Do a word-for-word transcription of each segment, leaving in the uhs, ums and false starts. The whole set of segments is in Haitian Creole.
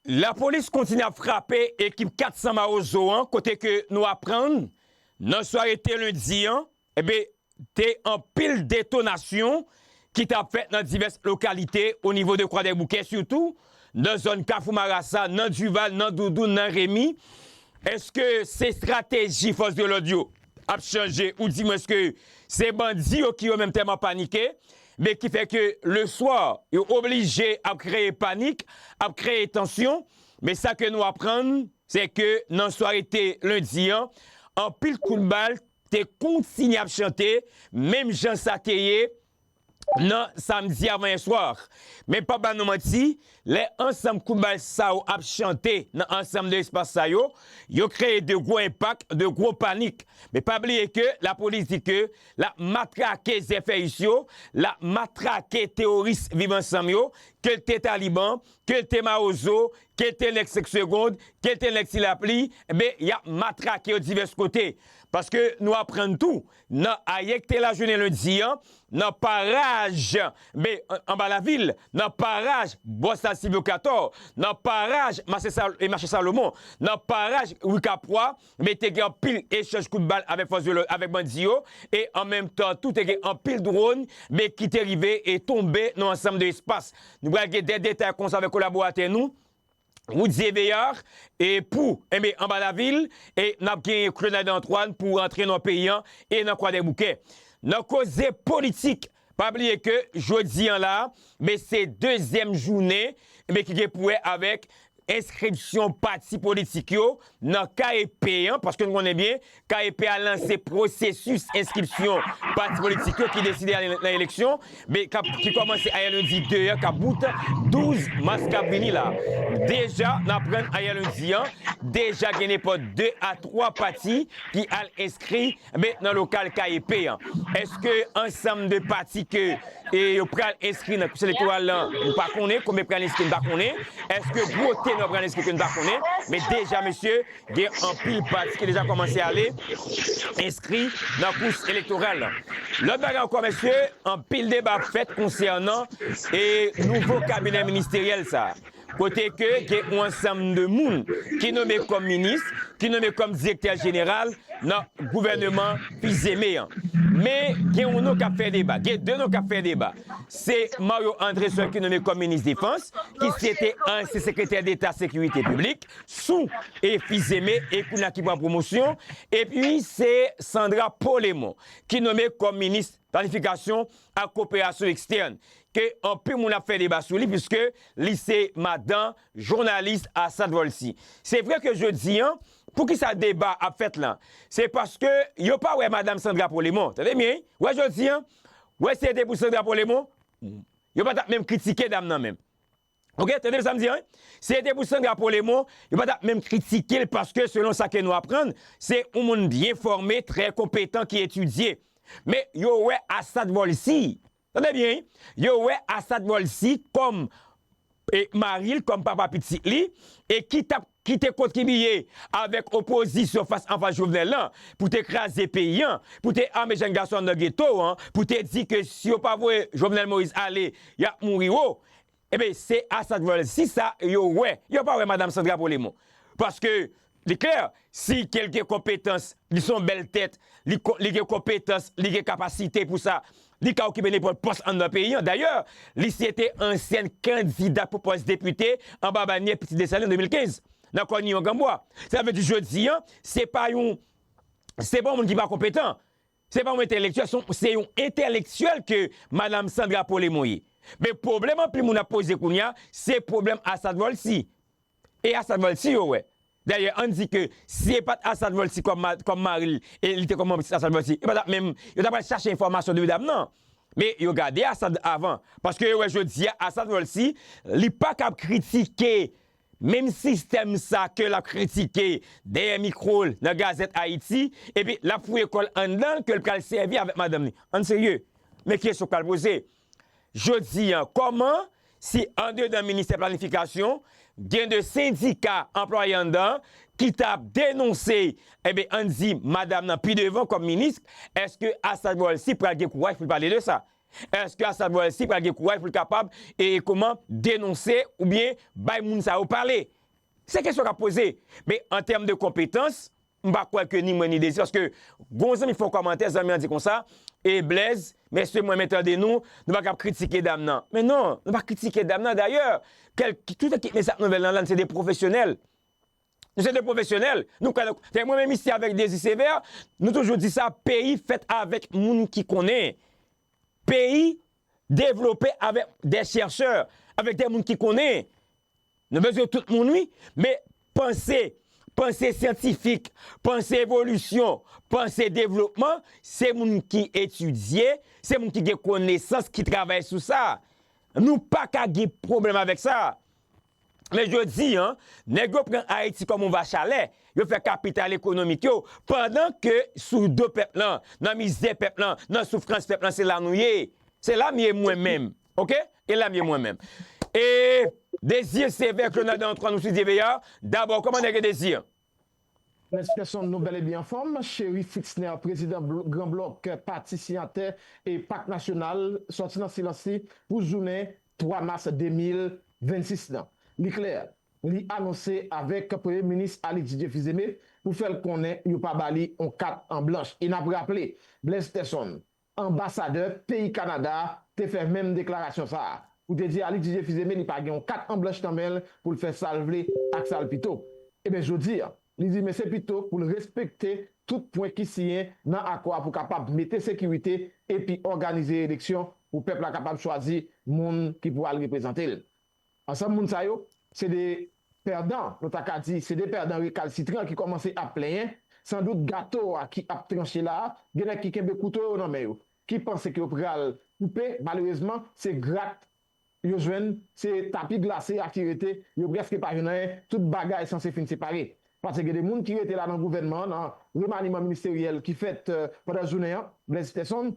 Lapolis kontinye ap frape ekip kat san Mawozo an, kote ke nou aprann nan sware te lendi an, enben, te anpil detonasyon ki t ap fèt nan divès lokalite o nivo de Kwadèboukè, sitou nan zòn Kafou Marasa, nan Dival, nan Doudoun, nan Remi. Èske se estrateji fòs de lòd yo ap chanje, oudimwens ke se bandi yo ki yo menm tèlman panike, men ki fè ke leswa, yo oblije ap kreye panik, ap kreye tansyon. Men sa ke nou aprann, se ke nan sware te lendi an, anpil kout bal te kontinye ap chante, menm jan sa te ye nan samdi avan yè swa. Men pa ba nou manti, lè ansanm kout bal sa yo ap chante nan ansanm de espas sa yo, yo kreye de gwo enpak, de gwo panik. Men pa bliye ke lapolis di ke l ap matrake Z F S yo, l ap matrake teworis Viv Ansanm yo, ke l te Taliban, ke l te Mawozo, ke l te nèg senk segonn, ke l te nèg Ti Lapli, enben, y ap matrake yo divès kote. Paske nou aprann tou, nan ayè ki te lajounen lendi an, nan paraj, enben, an-, anba lavil, nan paraj Bòs Lasibyo Katò, nan paraj mache Sal-, e mache Salomon, nan paraj Ri Kapwa, enben, te gen anpil echanj kout bal avèk fòs de lòd, avèk bandi yo, e an menm tan tou, te gen anpil dwòn, enben, ki te rive e tonbe nan ansanm de espas. Nou pral gen de detay konsa avèk kolaboratè nou, Roudier Veillard, e pou, enben, anba lavil, e n ap genyen Claude Nadan Antoine pou rantre nan peyi an e nan Kwadèboukè. Nan koze politik, pa bliye ke jodi an la, men se dezyèm jounen, enben, ki gen pou wè avèk enskripsyon pati politik yo nan K E P an, paske nou konnen byen, K E P a lanse pwosesis enskripsyon pati politik yo ki deside ale nan eleksyon, men k ap, ki kòmanse ayè lendi de an, k ap bout douz mas k ap vini la. Deja, n aprann ayè lendi an, deja gen nenpòt de a twa pati ki al enskri, men nan lokal K E P an. Èske ansanm de pati ke, e, yo pral enskri nan kous elektoral lan, nou pa konnen, konbyen pral enskri, nou pa konnen. Èske gwo te nou pral enskri ke nou pa konnen? Men deja, mesye, gen anpil pati ki deja kòmanse ale enskri nan kous elektoral lan. Lòt bagay ankò, mesye, anpil deba ap fèt konsènan, e, nouvo kabinè ministeryèl sa. Kote ke gen yon ansanm de moun ki nome kòm minis, ki nome kòm direktè jeneral nan gouvèneman Fils-Aimé an. Men gen yon non k ap fè deba, gen de non k ap fè deba. Se Mario André sèl ki nome kòm minis defans, ki se te ansyen sekretè deta sekirite piblik, sou e Fils-Aimé, e kounye a ki pran pwomosyon, epi se Sandra Polemon, ki nome kòm minis planifikasyon ak koperasyon ekstèn, ke anpil moun ap fè deba sou li, piske li se madan jounalis Assad Volcy. Se vre ke jodi an, poukisa deba ap fèt lan? Se paske yo pa wè madanm Sandra Polemon. Tande byen, wi. Wè jodi an, wè si se te pou Sandra Polemon, yo pa t ap menm kritike dam nan menm. Oke, tande sa m di an, wi. Si se te pou Sandra Polemon, yo pa t ap menm kritike l paske selon sa ke nou aprann, se yon moun byen fòme, trè konpetan, ki etidye. Men yo wè Assad Volcy, tande byen, wi, yo wè Assad Volcy kòm, e, mari l, kòm papa pitit li, e ki t ap, ki te kontribiye avèk opozisyon fas anfas Jovenel lan, pou te kraze peyi an, pou te ame jèn gason anndan geto an, pou te di ke si yo pa voye Jovenel Moïse ale, y ap mouri wo. Enben, se Assad Volcy sa yo wè. Yo pa wè madanm Sandra Polemon. Paske, li klè, si ke l gen konpetans, li se yon bèl tèt, li ko-, li gen konpetans, li gen kapasite pou sa, li ka okipe nenpòt pòs anndan peyi an. Dayè, li se te ansyèn kandida pou pòs depite anba banyè Pitit Desalin an de mil kenz, nan kò Niyon Granbwa. Sa vle di jodi an, se pa yon, se pa yon moun ki pa konpetan. Se pa yon entèlektyèl, se yon, se yon entèlektyèl ke madanm Sandra Polemon ye. Men pwoblèm anpil moun ap poze kounye a, se pwoblèm Assad Volcy. E Assad Volcy yo wè. Dayè, ann di ke si se pa t Assad Volcy kòm ma-, kòm mari l, e li te kòm Assad Volcy, yo pa t ap menm, yo ta pral chache enfòmasyon de medam nan. Men yo gade Assad avan. Paske yo wè jodi a, Assad Volcy, li pa kab kritike menm sistèm sa ke l ap kritike dèyè mikwo l nan Gazèt Ayiti, epi l ap fouye kò l anndan l ke l pral sèvi avèk madanm li. Ann serye. Men kesyon k pral poze. Jodi an, kòman si andedan ministè planifikasyon, gen de sendika anplwaye anndan ki t ap denonse, enben, ann di madanm nan pi devan kòm minis, èske Assad Volcy pral gen kouraj pou l pale de sa? Èske Assad Volcy pral gen kouraj pou l kapab, e, kòman denonse oubyen bay moun sa yo pale? Se kesyon k ap poze. Men an tèm de konpetans, m pa kwè ke ni mwen ni Dezi, paske gon zanmi fè yon kòmantè, zanmi an di konsa, e Blaise, mesye, mwen men tande nou, nou pa kab kritike dam nan. Men non, nou pa kritike dam nan. Dayè, kèl, tout ekip Mesap Nouvèl nan la, se de pwofesyonèl. Nou se de pwofesyonèl. Nou kwè, se mwen menm isi avèk Dezi Sevè, nou toujou di sa, peyi fèt avèk moun ki konnen. Peyi devlope avèk de chèchè, avèk de moun ki konnen. Nou bezwen tout moun, wi, men panse, panse syantifik, panse evolisyon, panse devlopman, se moun ki etidye, se moun ki gen konesans ki travay sou sa. Nou pa ka gen pwoblèm avèk sa. Men jodi a, nèg yo pran Ayiti kòm yon vach a lè, yo fè kapital ekonomik yo, pandan ke sou do pèp lan, nan mizè pèp lan, nan soufrans pèp lan, se la nou ye. Se la m ye mwen menm. Oke? E la m ye mwen menm. E Dezi Sevè, Claude Nadan, Antoine Oussidie Veillard, dabò, kòman nèg yo Dezi a? Blaise Peterson, nou bèl e byen anfòm. Chérif Fritznè, prezidan Gran Blòk, pati siyatè e Pak Nasyonal, sòti nan silans li pou jounen twa mas de mil vennsis lan. Li klè, li anonse avèk Premye Minis Alex Didier Fils-Aimé pou fè l konnen yo pa ba li yon kat an blanch. E n ap raple, Blaise Peterson, anbasadè peyi Kanada, te fè menm deklarasyon sa a, pou te di Alex Didier Fils-Aimé li pa gen yon kat an blanch nan men l pou l fè sa l vle ak sa l pito. Ebyen, jodi a, li di men se pito pou l respekte tout pwen ki siyen nan akò a pou kapab mete sekirite epi òganize eleksyon pou pèp la kapab chwazi moun ki pou al reprezante l. Ansanm moun sa yo, se de pèdan, nou ta ka di, se de pèdan rekalsitran ki kòmanse ap plenyen, sandout gato a ki ap tranche la a, gen nèg ki kenbe kouto yo nan men yo, ki panse ke yo pral koupe, malerezman, se grat yo jwenn, se tapi glase a ki rete, yo prèske pa jwenn anyen, tout bagay sanse fin separe. Paske gen de moun ki rete la nan gouvènman an, nan remaniman ministeryèl ki fèt pandan jounen an, Blaise Peterson,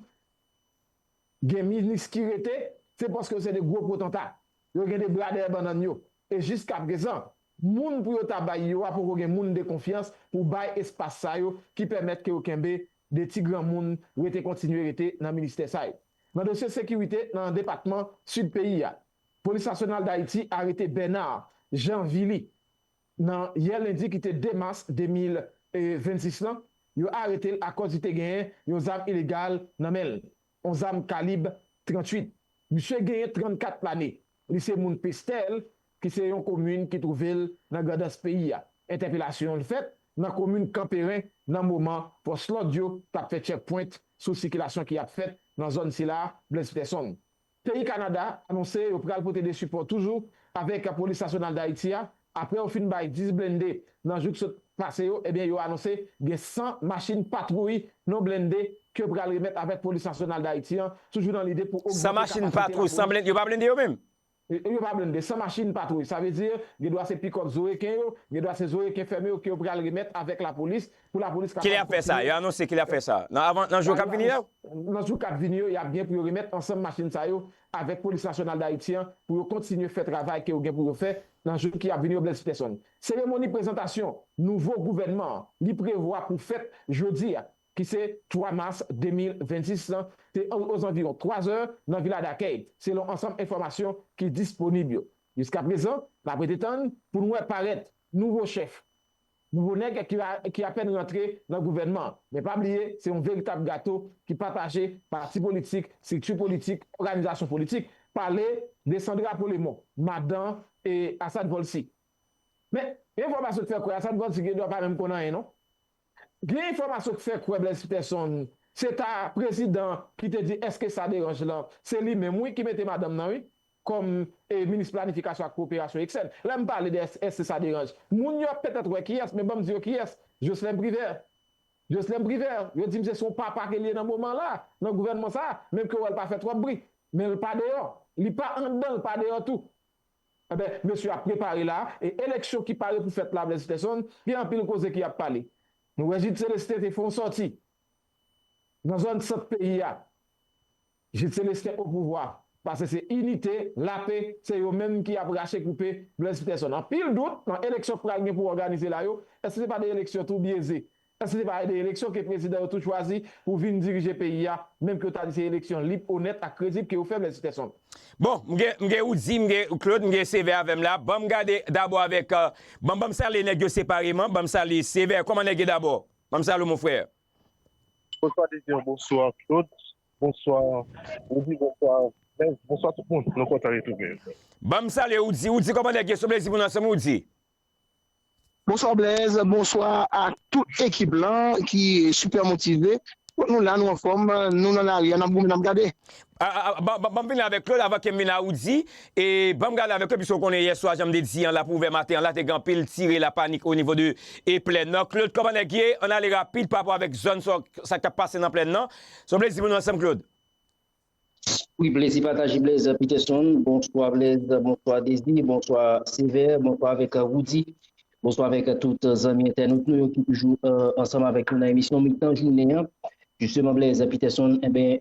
gen minis ki rete, se paske yo se de gwo potanta. Yo gen de bra dèyè bannann yo. E jiskaprezan, moun pou yo ta bay yo a poko gen moun de konfyans pou bay espas sa yo ki pèmèt ke yo kenbe de ti granmoun rete kontinye rete nan ministè sa yo. Nan dosye sekirite nan depatman Sid peyi a, Polis Nasyonal Dayiti arete Bernard Jean Villy nan yè lendi ki te de mas de mil vennsis lan, yo arete l akòz li te genyen yon zam ilegal nan men l, yon zam kalib tranntuit. Misye genyen trannkat lane. Li se moun Pestèl, ki se yon komin ki twouve l nan Grandans peyi a. Entèpelasyon l fèt nan komin Kanperen nan moman fòs lòd yo t ap fè tchèkpwent sou sikilasyon ki ap fèt nan zòn sila a, Blaise Peterson. Peyi Kanada anonse yo pral pote de sipò toujou avèk Polis Nasyonal Dayiti a, apre yo fin bay dis blende nan jou k sot pase yo, ebyen yo anonse gen san machin patwouy non blende ke yo pral remèt avèk Polis Nasyonal Dayiti an, toujou nan lide pou ogmante kapasite lapolis. San machin patwouy, san blende, yo pa blende yo menm? Yo pa blende, san machin patwouy. Sa vle di, gen dwa se pikòp zo reken yo, gen dwa se zo reken fèmen yo ke yo pral remèt avèk lapolis, pou lapolis kapab kontinye. Kilè y ap fè sa? Yo anonse kilè y ap fè sa? Nan avan, nan jou k ap vini yo? Nan jou k ap vini yo, y ap gen pou yo remèt ansanm machin sa yo avèk Polis Nasyonal Dayiti an, pou yo kontinye fè travay ke yo gen pou yo fè nan jou ki ap vini yo, Blaise Peterson. Seremoni prezantasyon nouvo gouvènman an, li prevwa pou fèt jodi a, ki se twa mas de mil vennsis lan, se ozanviwon twa zè nan Vila Dakèy, selon ansanm enfòmasyon ki disponib yo. Jiskaprezan, n ap rete tann pou n wè parèt nouvo chèf, nouvo nèg ki, ki apèn rantre nan gouvènman an. Men pa bliye, se yon veritab gato ki pataje pati politik, estrikti politik, òganizasyon politik, pale de Sandra Polemon, madan e Assad Volcy. Men, gen enfòmasyon ki fè kwè Assad Volcy gen dwa pa menm konn anyen, non. Gen enfòmasyon ki fè kwè Blaise Peterson, se ta prezidan ki te di èske sa deranj lan, se li menm, wi, ki mete madanm nan, wi, kòm, e, minis planifikasyon ak koperasyon ekstèn. Lè m pale de èske sa deranj, moun yo ap petèt wè kiyès, men ban m di yo kiyès, Jocelerme Privert. Jocelerme Privert, yo di m se, se yon papa ke l ye nan moman la, nan gouvènman sa, menm ke w wè l pa fè twòp bri. Men l pa deyò. Li pa anndan, l pa deyò tou. Enben, mesye ap prepare la, e eleksyon ki pare pou fèt la, Blaise Peterson, gen anpil koze ki ap pale. Nou wè Jude Célestin te fè yon sòti nan zòn sant peyi a. Jude Célestin o pouvwa, paske se Inite, Lape, se yo menm ki ap rache koupe Blaise Peterson. Anpil dout nan eleksyon k pral gen pou òganize la yo, èske se pa de eleksyon tou byeze? Èske se pa de eleksyon ke prezidan yo tou chwazi pou vin dirije peyi a, menm ke yo ta di se eleksyon lib, onèt ak kredib ke yo fè, Blaise Peterson? Bon, m gen, m gen Woody, m gen Claude, m gen Sévère avè m la. Ban m gade dabò avèk, euh, ban, ban m salye nèg yo separeman, ban m salye Sévère. Kòman nèg yo dabò? Ban m salye w, mon frère. Bonswa Désir, bonswa Claude, bonswa Woody, bonswa Blaise, bonswa tout moun. Nou kontan retwouve. Ban m salye Woody. Woody, kòman nèg yo? Se yon plezi pou nou ansanm, Woody. Bonswa Blaise, bonswa a tout ekip lan ki super motive. Tout nou la, nou anfòm, nou nan lari a, n ap goumen, n ap gade. Ban m vini avèk Claude avan ke m vin a Woody. E ban m gade avèk Claude, piske w konnen yèswa, jan m te di an, la pou ouvè maten an la, te gen anpil tire la panik o nivo de e plèn nan. Claude, kòman nèg ye? Ann ale rapid pa rapò avèk zòn sa, sa k t ap pase nan plèn nan. Se yon plezi pou nou ansanm, Claude. Wi, plezi pataje Blaise Peterson. Bonswa Blaise, bonswa Désir, bonswa Sévère, bonswa avèk Woody. Bonswa avèk tout zanmi entènot nou yo ki toujou ansanm avèk nou nan emisyon Mitan Jounen an. Jisteman, Blaise Peterson, enben,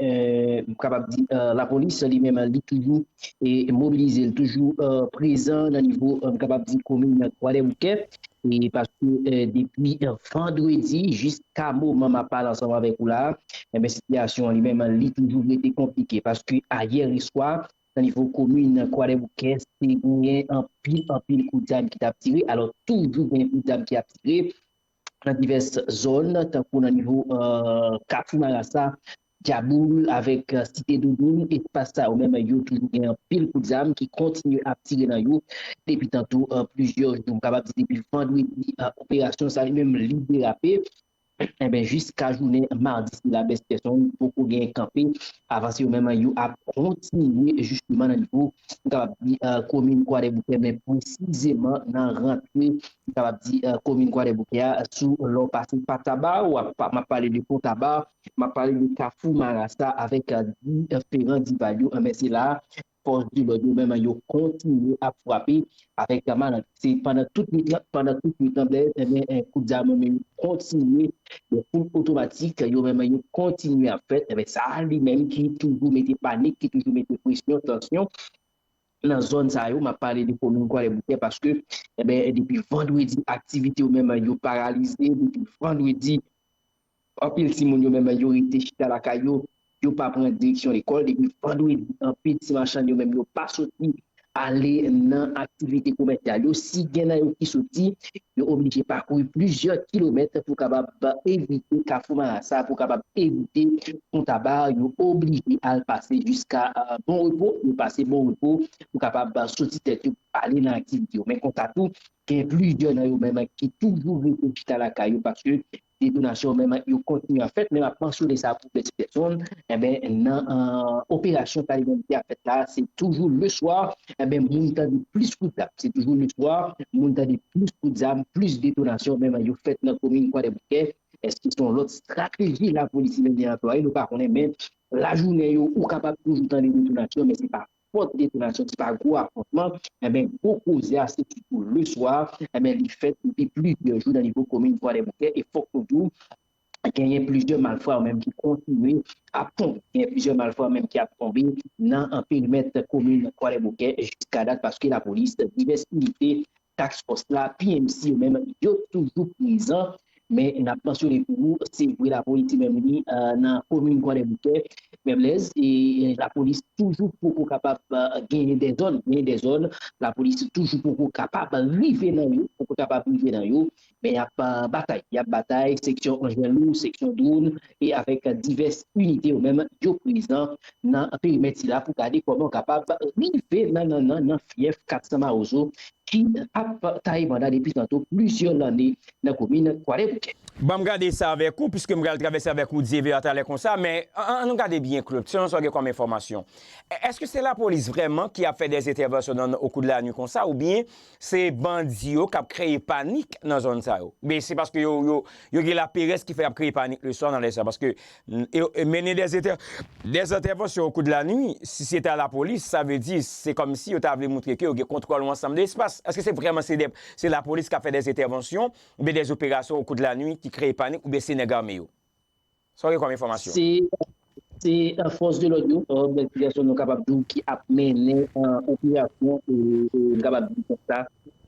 m kapab di lapolis li menm li toujou e mobilize, li toujou prezan nan nivo, m kapab di, komin Kwadèboukè. E paske depi vandredi jiska moman m ap pale ansanm avèk ou la, enben, sitiyasyon an li menm li toujou rete konplike. Paske ayè swa, nan nivo komin Kwadèboukè, te genyen anpil, anpil kout zam ki t ap tire. Alò, toujou genyen kout zam ki ap tire nan divès zòn, tankou nan nivo Kafou Marasa, Dyaboul avèk Site Doudoun, espas sa yo menm yo toujou gen anpil kout zam ki kontinye ap tire nan yo depi tantou plizyè jou. M kapab di depi vandredi operasyon sa li menm li derape. Enben, jiska jounen madi sila, Blaise Peterson poko genyen kanpe. Avanse yo menm yo ap kontinye jisteman nan nivo, m kapab di, komin Kwadèboukè, men presizeman nan rantre, m kapab di, komin Kwadèboukè a, sou lè w pase pa Taba, w ap, m ap pale de Pon Taba, m ap pale de Kafou Marasa avèk diferan dival yo. Enben, se la fòs de lòd yo menm yo kontinye ap frape avèk malandri. Se pandan tout nwit lan, pandan tout nwit lan, Blaise, enben, kout zam yo kontinye, de foul otomatik yo menm yo kontinye ap fèt. Enben, sa li menm ki toujou mete panik, ki toujou mete presyon, tansyon nan zòn sa yo. M ap pale de komin Kwadèboukè paske, enben, depi vandredi, aktivite yo menm yo paralize. Depi vandredi, anpil timoun yo menm yo rete chita lakay yo, yo pa pran direksyon lekòl. Depi vandredi, anpil ti machann yo menm yo pa soti ale nan aktivite komèsyal yo. Si gen nan yo ki soti, yo oblije pakouri plizyè kilomèt pou kapab evite Kafou Marasa, pou kapab evite Pon Taba. Yo oblije al pase jiska Bon Repo, yo pase Bon Repo pou kapab soti tèt yo, ale nan aktivite yo. Men konsa tou, gen plizyè nan yo menm ki toujou rete chita lakay yo paske detonasyon menm yo kontinye ap fèt. Men m ap mansyone sa pou Blaise Peterson, enben, nan operasyon sa li menm ki ap fèt la, se toujou leswa, enben, moun tande plis kout zam. Se toujou leswa, moun tande plis kout zam, plis detonasyon menm yo fèt nan komin Kwadèboukè. Èske se yon lòt estrateji lapolis li menm li anplwaye? Nou pa konnen, men lajounen yo, ou kapab toujou tande detonasyon, men se pa fòt detonasyon, se pa gwo afwontman, enben, gwo koze a, se sitou leswa, enben, li fèt depi plizyè jou nan nivo komin Kwadèboukè, e fòk nou di w, genyen plizyè malfra yo menm ki kontinye ap tonbe. Genyen plizyè malfra yo menm ki ap tonbe nan perimèt komin Kwadèboukè jiska dat, paske lapolis, divès inite, task fòs la, P M C yo menm, yo toujou prezan. Men n ap mansyone pou ou, se vre lapolis li menm li nan komin Kwadèboukè, men Blaise, e lapolis toujou poko kapab genyen de zòn, genyen de zòn, lapolis toujou poko kapab rive nan yo, poko kapab rive nan yo, men y ap batay, y ap batay, seksyon anjen lou, seksyon dwòn, e avèk divès inite yo menm, yo prezan nan perimèt sila pou gade kòman yo kapab rive nan, nan, nan, nan fyèf kat san Mawozo, ki ap taye banda depi tanto plizyè lane nan komin Kwadèboukè. Ban m gade sa avèk ou, piske m pral travèse avèk ou, Dyeve, atalè konsa, men an, an nou gade byen, Claude, selon sa w gen kòm enfòmasyon, è-, èske se lapolis vrèman ki ap fè dèzentèvansyon nan, nan, okou de lanwi konsa, oubyen se bandi yo k ap kreye panik nan zòn sa yo? Oubyen se paske yo, yo, yo gen laperès ki fè y ap kreye panik leswa nan lè sa? Paske N-, e, e mennen dèzentè-, dèzentèvansyon okou de lanwi, si se ta lapolis, sa vle di, se kòmsi yo ta vle montre ke yo gen kontwòl yon ansanm de espas. Èske se vrèman se de, se lapolis k ap fè dèzentèvansyon oubyen dèzoperasyon okou de lanwi ki kreye panik oubyen se nèg ame yo? Sa w gen kòm enfòmasyon? Se, se, e, fòs de lòd yo, e, bèl pèsòn nou kapab di w ki ap mennen, e, operasyon, e, e, nou kapab di konsa,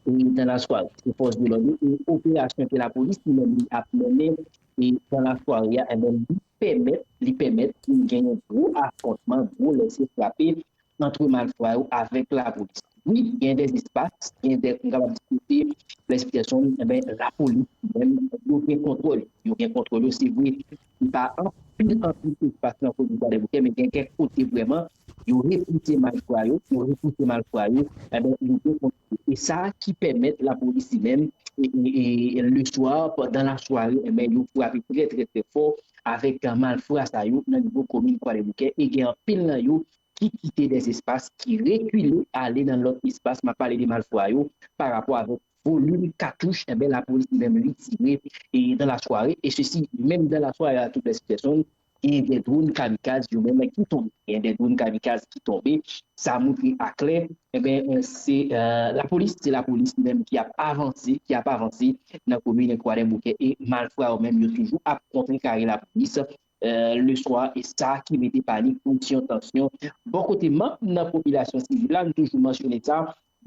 e, dans la soirée. Se fòs de lòd yo, e operasyon ke lapolis li menm li ap mennen, e nan lasware a, enben, li pèmèt, li pèmèt pou n gen yon gwo afwontman, gwo lèse frape ant malfra yo avèk lapolis. Wi, gen de espas, gen de, m kapab di kote, Blaise Peterson, enben, lapolis, menm, yo gen kontwòl. Yo gen kontwòl yo, se vre. Se pa anpil, anpil espas nan komin Kwadèboukè, men gen kèk kote vrèman, yo repouse malfra yo, yo repouse malfra yo, enben, yo gen kontwòl. E sa ki pèmèt lapolis li menm, e, e, e, le swa, pandan lasware, enben, yo frape trè, trè, trè fò avèk malfra sa yo nan nivo komin Kwadèboukè. E gen anpil nan yo ki kite de espas, ki rekile ale nan lòt espas. M ap pale de malfra yo pa rapò avèk volim katouch, enben, lapolis li menm li tire e nan lasware. E sesi, menm nan lasware a tou, Blaise Peterson, gen de dwòn kamikaz yo menm ki tonbe. Gen de dwòn kamikaz ki tonbe. Sa montre aklè, enben, se, eh, lapolis, se lapolis li menm ki ap avanse, ki ap avanse nan komin Kwadèboukè e malfra yo menm yo toujou ap kontrekare lapolis, eh, le swa, e sa ki mete panik, presyon, tansyon. Bò kote manm nan popilasyon sivil la, nou toujou mansyone sa,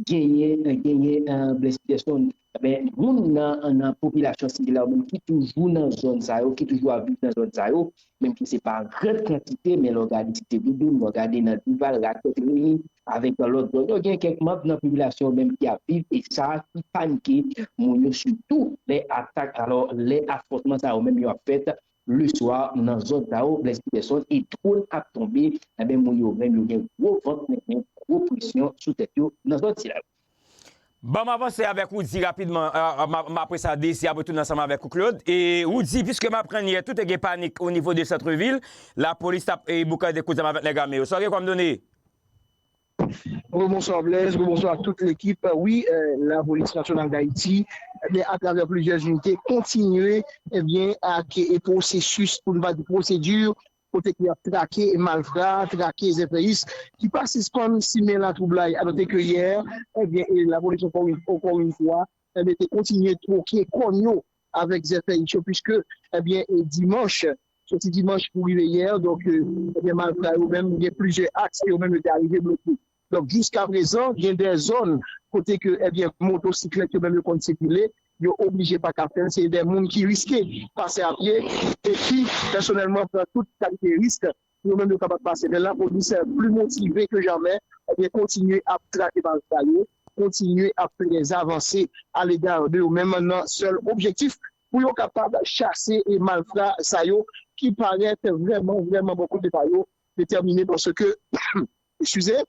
genyen, genyen, eh, Blaise Peterson, enben, moun nan, nan popilasyon sivil la, ou menm ki toujou nan zòn sa yo, ki toujou ap viv nan zòn sa yo, menm ki se pa gran kantite, men lè w gade Site Doudoun, lè w gade nan Dival, Rakèt, Reni, avèk lòt zòn yo, gen kèk manm nan popilasyon menm ki ap viv, e sa ki panike moun yo, sitou lè atak, alò, lè afwontman sa yo menm yo ap fèt, le swa nan zòn sa yo, Blaise Peterson, e dwòn ap tonbe, enben, moun yo menm yo gen gwo vant, men gen gwo presyon sou tèt yo nan zòn sila yo. Ban m avanse avèk Roudy rapidman, a, a, m a- m apre sa, D C ap retounen ansanm avèk ou, Claude. E Roudy, piske m aprann yè, tout te gen panik o nivo de santrevil, lapolis t ap e, boukante kout zam avèk nèg ame yo. Sa w gen kòm done? Rebonswa Blaise, rebonswa a tout lekip. Wi, eh, Lapolis Nasyonal d Ayiti, ebyen, atravè plizyè inite, kontinye, ebyen, ak e, pwosesis, pou n pa di pwosedi, kote ki ap trake malfra, trake zèfèyis, ki pa sispann simen latwoublay. Annote ke yè, ebyen, e lapolis, ankò yon, ankò yon fwa, ebyen, te kontinye twoke kòn yo avèk zèfèyis yo, piske, ebyen, e dimanch, soti dimanch pou rive yè, donk, e, ebyen, malfra yo menm, gen plizyè aks ke yo menm yo te arive bloke. Donk, jiskaprezan, gen de zòn kote ke, ebyen, motosiklèt yo menm yo konn sikile, yo oblije pa ka fè l, se de moun ki riske pase a pye, e ki, pèsonèlman, pran tout kalite risk pou yo menm yo kapab pase. Men lapolis, pli motive ke jamè, ebyen, kontinye ap trake malfra yo, kontinye ap fè dè avanse alega de yo menm nan sèl objektif pou yo kapab chase e malfra sa yo ki parèt vrèman, vrèman bò kote pa yo detèmine paske, eskize,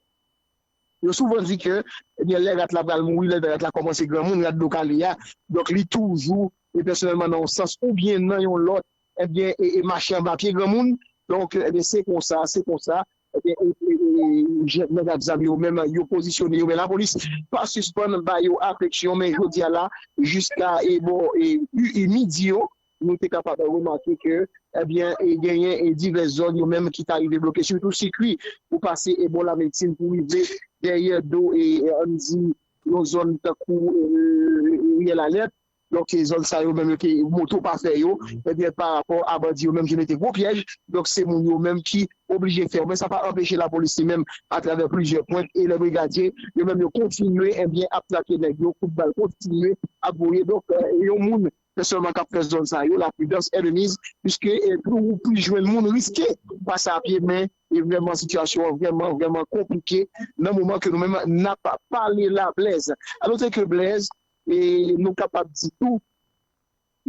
yo souvan di ke, ebyen, lè rat la pral mouri, lè rat la kòmanse granmoun, rat do kale a, donk li toujou, e pèsonèlman nan yon sans oubyen nan yon lòt, ebyen, e, e mache anba pye granmoun. Donk, ebyen, se konsa, se konsa, ebyen, e, e, e, jèn nèg ak zam yo menm, yo pozisyone yo, men lapolis pa sispann ba yo afeksyon, men jodi a la, jiska, e, bon, e, e, e midi yo, nou te kapab remake ke, ebyen, e genyen, e divès zòn yo menm ki ta rive bloke, sitou sikwi pou pase e bò Lamedsin pou rive dèyè do e, e ann di, yon zòn tankou, e, Riyèl Alèt. Donk, e zòn sa yo menm yo ke moto pa fè yo, ebyen, pa rapò a bandi yo menm ki mete gwo pyèj, donk se moun yo menm ki oblije fè yo. Men sa pa anpeche lapolis li menm, atravè plizyè pwent, e lè brigadye yo menm yo kontinye, ebyen, ap trake nèg yo, kout bal kontinye ap voye. Donk, e, yon moun pèsonèlman k ap fè zòn sa yo, la prudence est de mise, piske, e, pou ou plis jwenn moun riske pase a pye, men, e, vrèman, sitiyasyon an vrèman, vrèman konplike nan moman ke nou menm n ap pale la, Blaise. Anote ke Blaise, e, nou kapab di tou,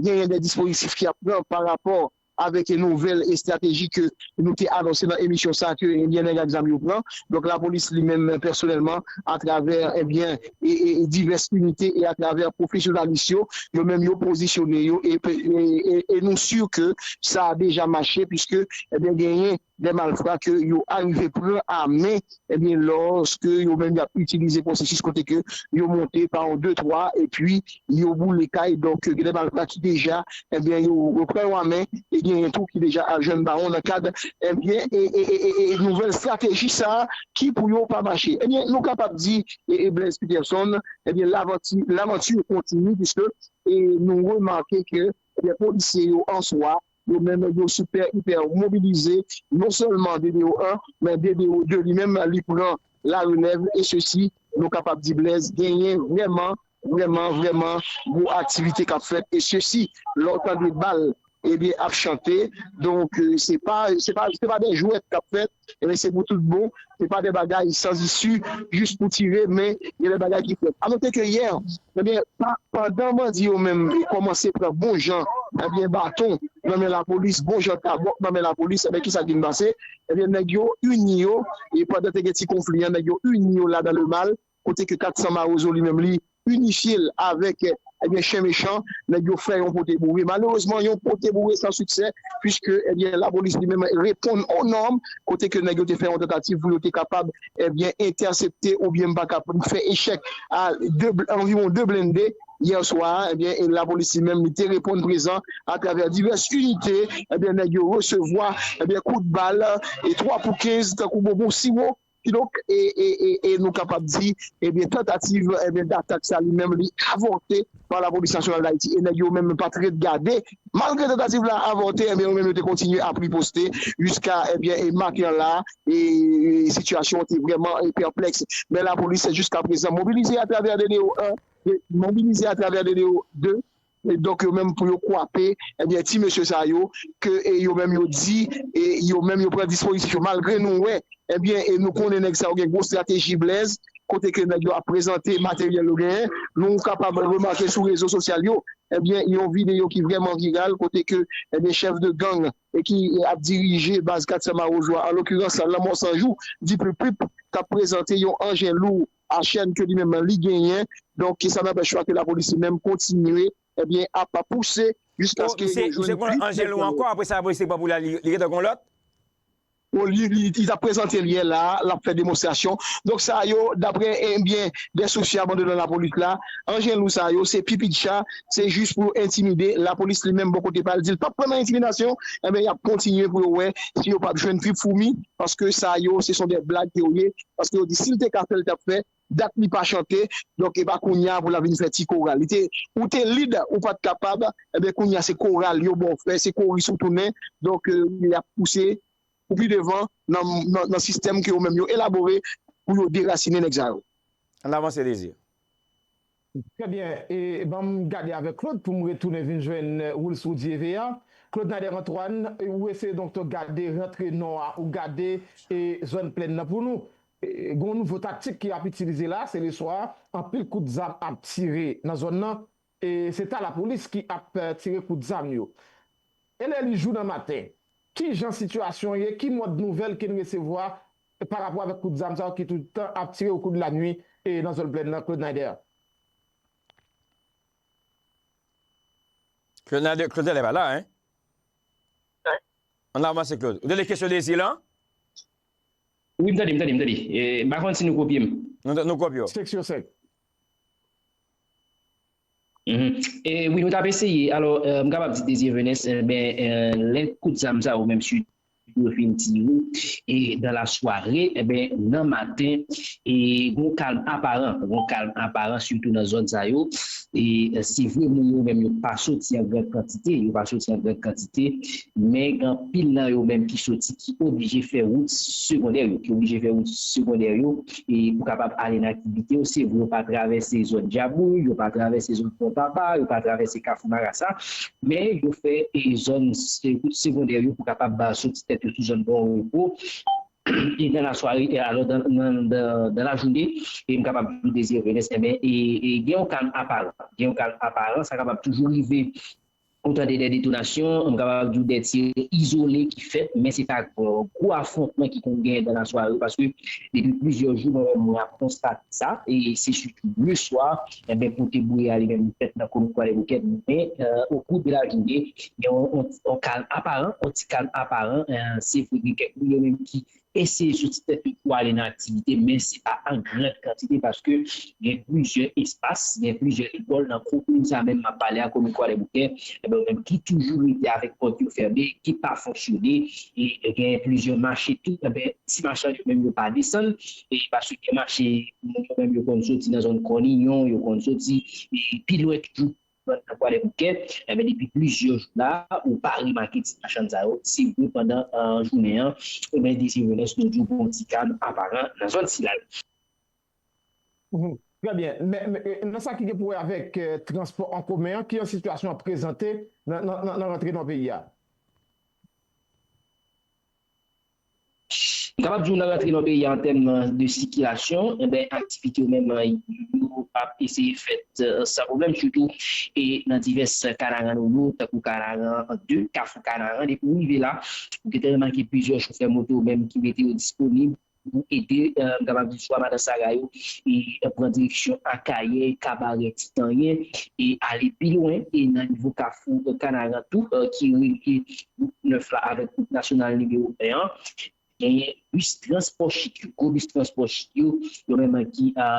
genyen de dispozitif ki ap pran pa rapò avèk nouvèl estrateji ke nou te anonse nan emisyon sa ke, ebyen, nèg ak zam yo pran. Donk, lapolis li menm pèsonèlman, atravè, ebyen, e, e, e divès inite e atravè pwofesyonalis yo, yo menm yo pozisyone yo e, e, e, e nou si ke sa a deja mache, piske, ebyen, genyen de malfra ke yo arive pran a men, ebyen, lòske yo menm y ap itilize pwosesis kote ke yo monte pa yon de twa, epi yo boule kay. Donk, gen de malfra ki deja, ebyen, yo, yo pran yo a men, e genyen tou ki deja al jwenn bawon nan kad, ebyen, e, e, e, e, e nouvèl estrateji sa a ki pou yo pa mache. Ebyen, nou kapab di, e, e Blaise Peterson, ebyen, lavanti, lavanti kontinye, piske, e nou remake ke, ebyen, polisye yo an swa, yo menm yo sipè, ipè mobilize, non sèlman D D O an, men D D O de li menm, li pran la relèv, e sesi, nou kapab di Blaise, genyen vrèman, vrèman, vrèman gwo aktivite k ap fèt, e sesi, lè w tande bal ebyen, ap chante. Donk, eh, se pa, se pa, se pa de jwèt k ap fèt, ebyen, se pou tout bon. Se pa de bagay sans isi, jis pou tire, men gen de bagay ki fèt. A note ke yè, ebyen, pa, pandan bandi yo menm kòmanse pran bon jan, ebyen, baton nan men lapolis, bon jan tabòk nan men lapolis, ebyen, ki sa ki vin pase? Ebyen, nèg yo ini yo, e pandan te gen ti konfli an, nèg yo ini yo ladan le mal, kote ke Kat San Mawozo li menm li inifye l avèk, ebyen, chen mechan, nèg yo fè yon pote boure. Malerezman, yon pote boure san siksè, puiske, ebyen, lapolis li menm reponn o nòm, kote ke nèg yo te fè yon tantativ pou yo te kapab, ebyen, entèsepte oubyen m pa ka fè echèk a de, anviwon de blende yè swa, ebyen, e lapolis li menm li te reponn prezan atravè divès inite, ebyen, nèg yo resevwa, ebyen, kout bal, e twa pou kenz, tankou bonbon siwo, Kidonk, e, e, e, e nou kapab di, ebyen, tantativ, ebyen, datak sa li menm li avòte pa Lapolis Nasyonal d Ayiti. E nèg yo menm pa t ret gade. Malgre tantativ la avòte, ebyen, yo menm yo te kontinye ap riposte jiska, ebyen, e maten an la, e, e sitiyasyon an te vrèman, e, pèplèks. Men lapolis jiska prezan mobilize atravè D D O en, e mobilize atravè D D O de, E donk, yo menm pou yo kwape, ebyen, ti mesye sa yo, ke, e, yo menm yo di, e, yo menm yo pran dispozisyon. Malgre nou wè, ebyen, e nou konnen nèg sa yo gen gwo estrateji Blaise, kote ke nèg yo ap prezante materyèl yo genyen, nou kapab remake sou rezo sosyal yo, ebyen, yon videyo ki vrèman viral, kote ke, ebyen, chèf de gang, e ki, e, ap dirije baz Kat San Mawozo a, an lokirans, Lanmò San Jou, di Plip Plip, k ap prezante yon anjen lou a chèn ke li menm li genyen. Donk, sa n anpèch pa ke lapolis li menm kontinye, ebyen, ap pouse jiskaske yo jwenn plis nèg yo. Anjèl Lou ankò, apre sa, lapolis te pran pou l, li, li gentan gon lòt? Bon, li, li, li t ap prezante l yè la, l ap fè demonstrasyon. Donk, sa yo, daprè, ebyen, de sous fiab anndan lapolis la, anjèl lou sa yo, se pi pit cha, se jis pou yo entimide. Lapolis li menm, bò kote pa l, di l p ap pran nan entimidasyon, ebyen, y ap kontinye pou yo wè si yo p ap jwenn trip foumi, paske sa yo, se son de blag ke yo ye, paske yo di si l te ka fè, l t ap fè, dat li pa chante, donk e pa kounye a pou l ap vin fè ti koral. Li te, ou te lid, ou pa t kapab, ebyen kounye a se koral yo ba w fè, se koris ou tounen, donk e, y ap pouse pou pi devan nan, nan, nan sistèm ke yo menm yo elabore pou yo derasinen nèg sa yo. Ann avanse, Désir. Trè byen, e ban m gade avèk Claude pou m retounen vin jwenn Wilswoody Evea. Claude Nader Antoine, ou eseye donk gade rantre nò a, ou gade e zòn plèn nan pou nou. E, gen yon nouvo taktik ki ap itilize la, se leswa, anpil kout zam ap tire nan zòn nan, e se ta lapolis ki ap, eh, tire kout zam yo. E lè li jou nan maten, ki jan sitiyasyon ye, ki mòd nouvèl ke n resevwa pa rapò avèk kout zam sa yo ki tout tan ap tire au cours de la nuit e nan zòn plèn nan, Claude Nader? Claude Nader, Claude Nader pa la, hein? Ann avanse, Claude. Ou tande kesyon Désir lan? Wi, m tande, m tande, m tande. E, m pa konn si nou kopye m. Nou, nou kopye w. Seksyon senk. Mhm. E wi, nou t ap eseye. Alò, e, m kapab di Désir Venès, e, ben, e, lè kout zam sa yo menm sitou yo fin tire, e, dans la soirée, e ben, nan maten, e, gon kalm aparan, gon kalm aparan, sitou nan zòn sa yo. E, e, se vre, moun yo menm yo pa soti an gran kantite, yo pa soti an gran kantite, men gen anpil nan yo menm ki soti, ki oblije fè wout segondè yo, ki oblije fè wout segondè yo, e pou kapab ale nan aktivite yo. Se vre, yo pa travèse zòn Djabouy, yo pa travèse zòn Pon Papa, yo pa travèse Kafou Marasa, men yo fè, e, zòn, e, wout segondè yo pou kapab, ba, soti tèt yo sou zòn Bon Repo, e dans la soirée, e alò, dans, dans, dans, dans la journée, e m kapab di w Désir Venès, enben, e, e gen yon kalm aparan. Gen yon kalm aparan, sa kapab toujou rive ou tande de detonasyon, m kapab di w de tir izole ki fèt, men se pa gwo, gwo afwontman ki konn genyen dans la soirée, paske depi plizyè jou, mwen menm, mwen ap konstate sa, e se sitou le swa, enben, pote boure a li menm li fèt nan komin Kwadèboukè, men, e, au cours de la journée, gen yon, yon, yon kalm aparan, yon ti kalm aparan, e, se vre gen kèk moun yo menm ki eseye soti tèt yo pou ale nan aktivite, men se pa an gran kantite paske gen plizyè espas, gen plizyè lekòl nan komin sa menm m ap pale a, komin Kwadèboukè, enben, yo menm ki toujou rete avèk pòt yo fèmen, ki pa fonksyone, e gen plizyè mache tou, enben, ti machann yo menm yo pa desann, e paske gen mache, moun yo menm yo konn soti nan zòn Kòniyon, yo konn soti, e, pi lwen toujou, nan Kwadèboukè, enben, depi plizyè jou la, ou pa remake ti machann sa yo, se vre pandan, e, jounen an, enben, Désir Venès, nou di w gon ti kalm aparan nan zòn sila yo. Mhm. Trè byen. Men, men, e, nan sa ki gen pou wè avèk, e, transpò an komen an, kijan sitiyasyon an prezante nan, nan, nan, nan rantre nan peyi a? M kapab di w nan rantre nan peyi a an tèm de sikilasyon, enben, aktivite yo menm yo ap eseye fèt, e, san pwoblèm, sitou e nan divès kanaran nou yo, tankou Kanaran de, Kafou Kanaran. Depi w rive la, ou gentan remake plizyè chofè moto menm ki mete yo disponib pou ede, e, m kapab di, swa madan saga yo, e, pran direksyon Akayè, Kabarè, Titanyen, e ale pi lwen, e nan nivo Kafou, e, Kanaran tou, e, ki relye wout nèf la avèk wout nasyonal nimewo en an. Genyen bis transpò chik yo, gwo bis transpò chik yo, yo menm ki, e,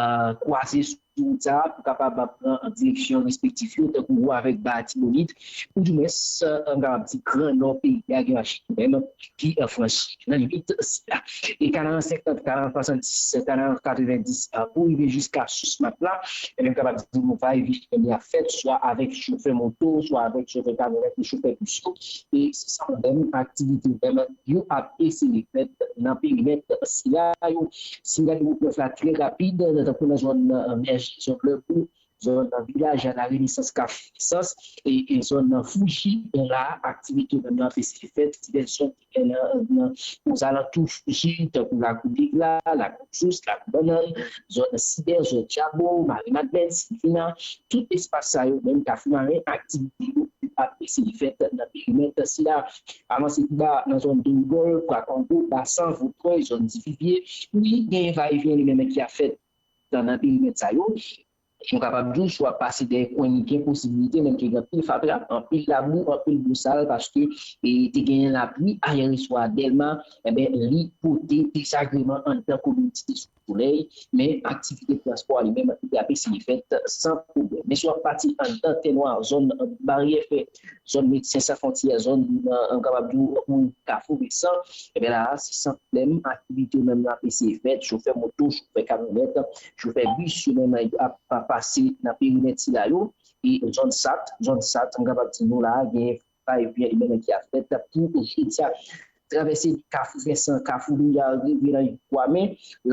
kwaze sou wout sa a pou kapab pran direksyon respektif yo, tankou ou avèk Ba Atibonit, oudimwens, e, m kapab di, gran nò peyi a, gen machik yo menm ki, e, franchi nan limit sila. E Kanaran senkant, Kanaran swasanndis, Kanaran katrevenndis, e, pou rive jiska Sous Mat la, e menm kapab di nou va e vini ap fèt, swa avèk chofè moto, swa avèk chofè kamyonèt, chofè bis yo. E se sa menm aktivite menm yo ap eseye fèt nan perimèt sila yo. Si n gade wout nèf la trè rapid, tankou nan zòn, e, Mèji, zòn Lèbou, zòn nan Vilaj a la Renesans, Kafou Nesans, e, e zòn nan Fouji, la, aktivite yo menm yo ap eseye fèt, divès zòn ki gen nan, nan ozalantou Fouji, tankou Lakou Degla, Lakou Jous, Lakou Bannann, zòn Sibè, zòn Djabo, Mari Madlèn, Silvina, tout espas sa yo menm, Kafou Maren, aktivite yo ap eseye fèt nan perimèt sila. Avanse pi ba nan zòn Dorigòl, Kwakongo, Basan, Votrèy, zòn Divivye. Wi, gen va e vyen li menm ki ap fèt nan, nan perimèt sa yo. Nou kapab di w, si w ap pase dèyè Kwennike, posibilite menm ke gen anpil fatra, anpil labou, anpil bosal, paske e, te genyen lapli ayè swa a Dèlma, enben, li pote dezagreman anndan komin Site Solèy, men aktivite transpò a li menm, li ap eseye fèt san pwoblèm. Men si w ap pati anndan Tènwa, zòn Baryè Fè, zòn Medsen San Fwontyè, zòn, e, m kapab di w, Kafou Resan, enben la a, se san pwoblèm, aktivite yo menm yo ap eseye fèt, chofè moto, chofè kamyonèt, chofè bis yo menm yo ap pase nan perimèt sila yo. E zòn Sat, zòn Sat, m kapab di nou la a, gen va e vyen li menm ki ap fèt pou jodi a. Travèse Kafou Vensan, Kafou Louyal, rive nan Kwame,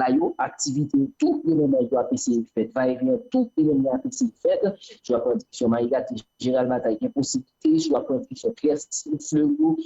la yo aktivite yo tou yo menm yo ap eseye fèt. Va e vyen tou yo menm yo ap eseye fèt. Si w ap pran direksyon Mayigat, Jeneral Batay, gen posiblite. Si w ap pran direksyon Klèsi, Flewo,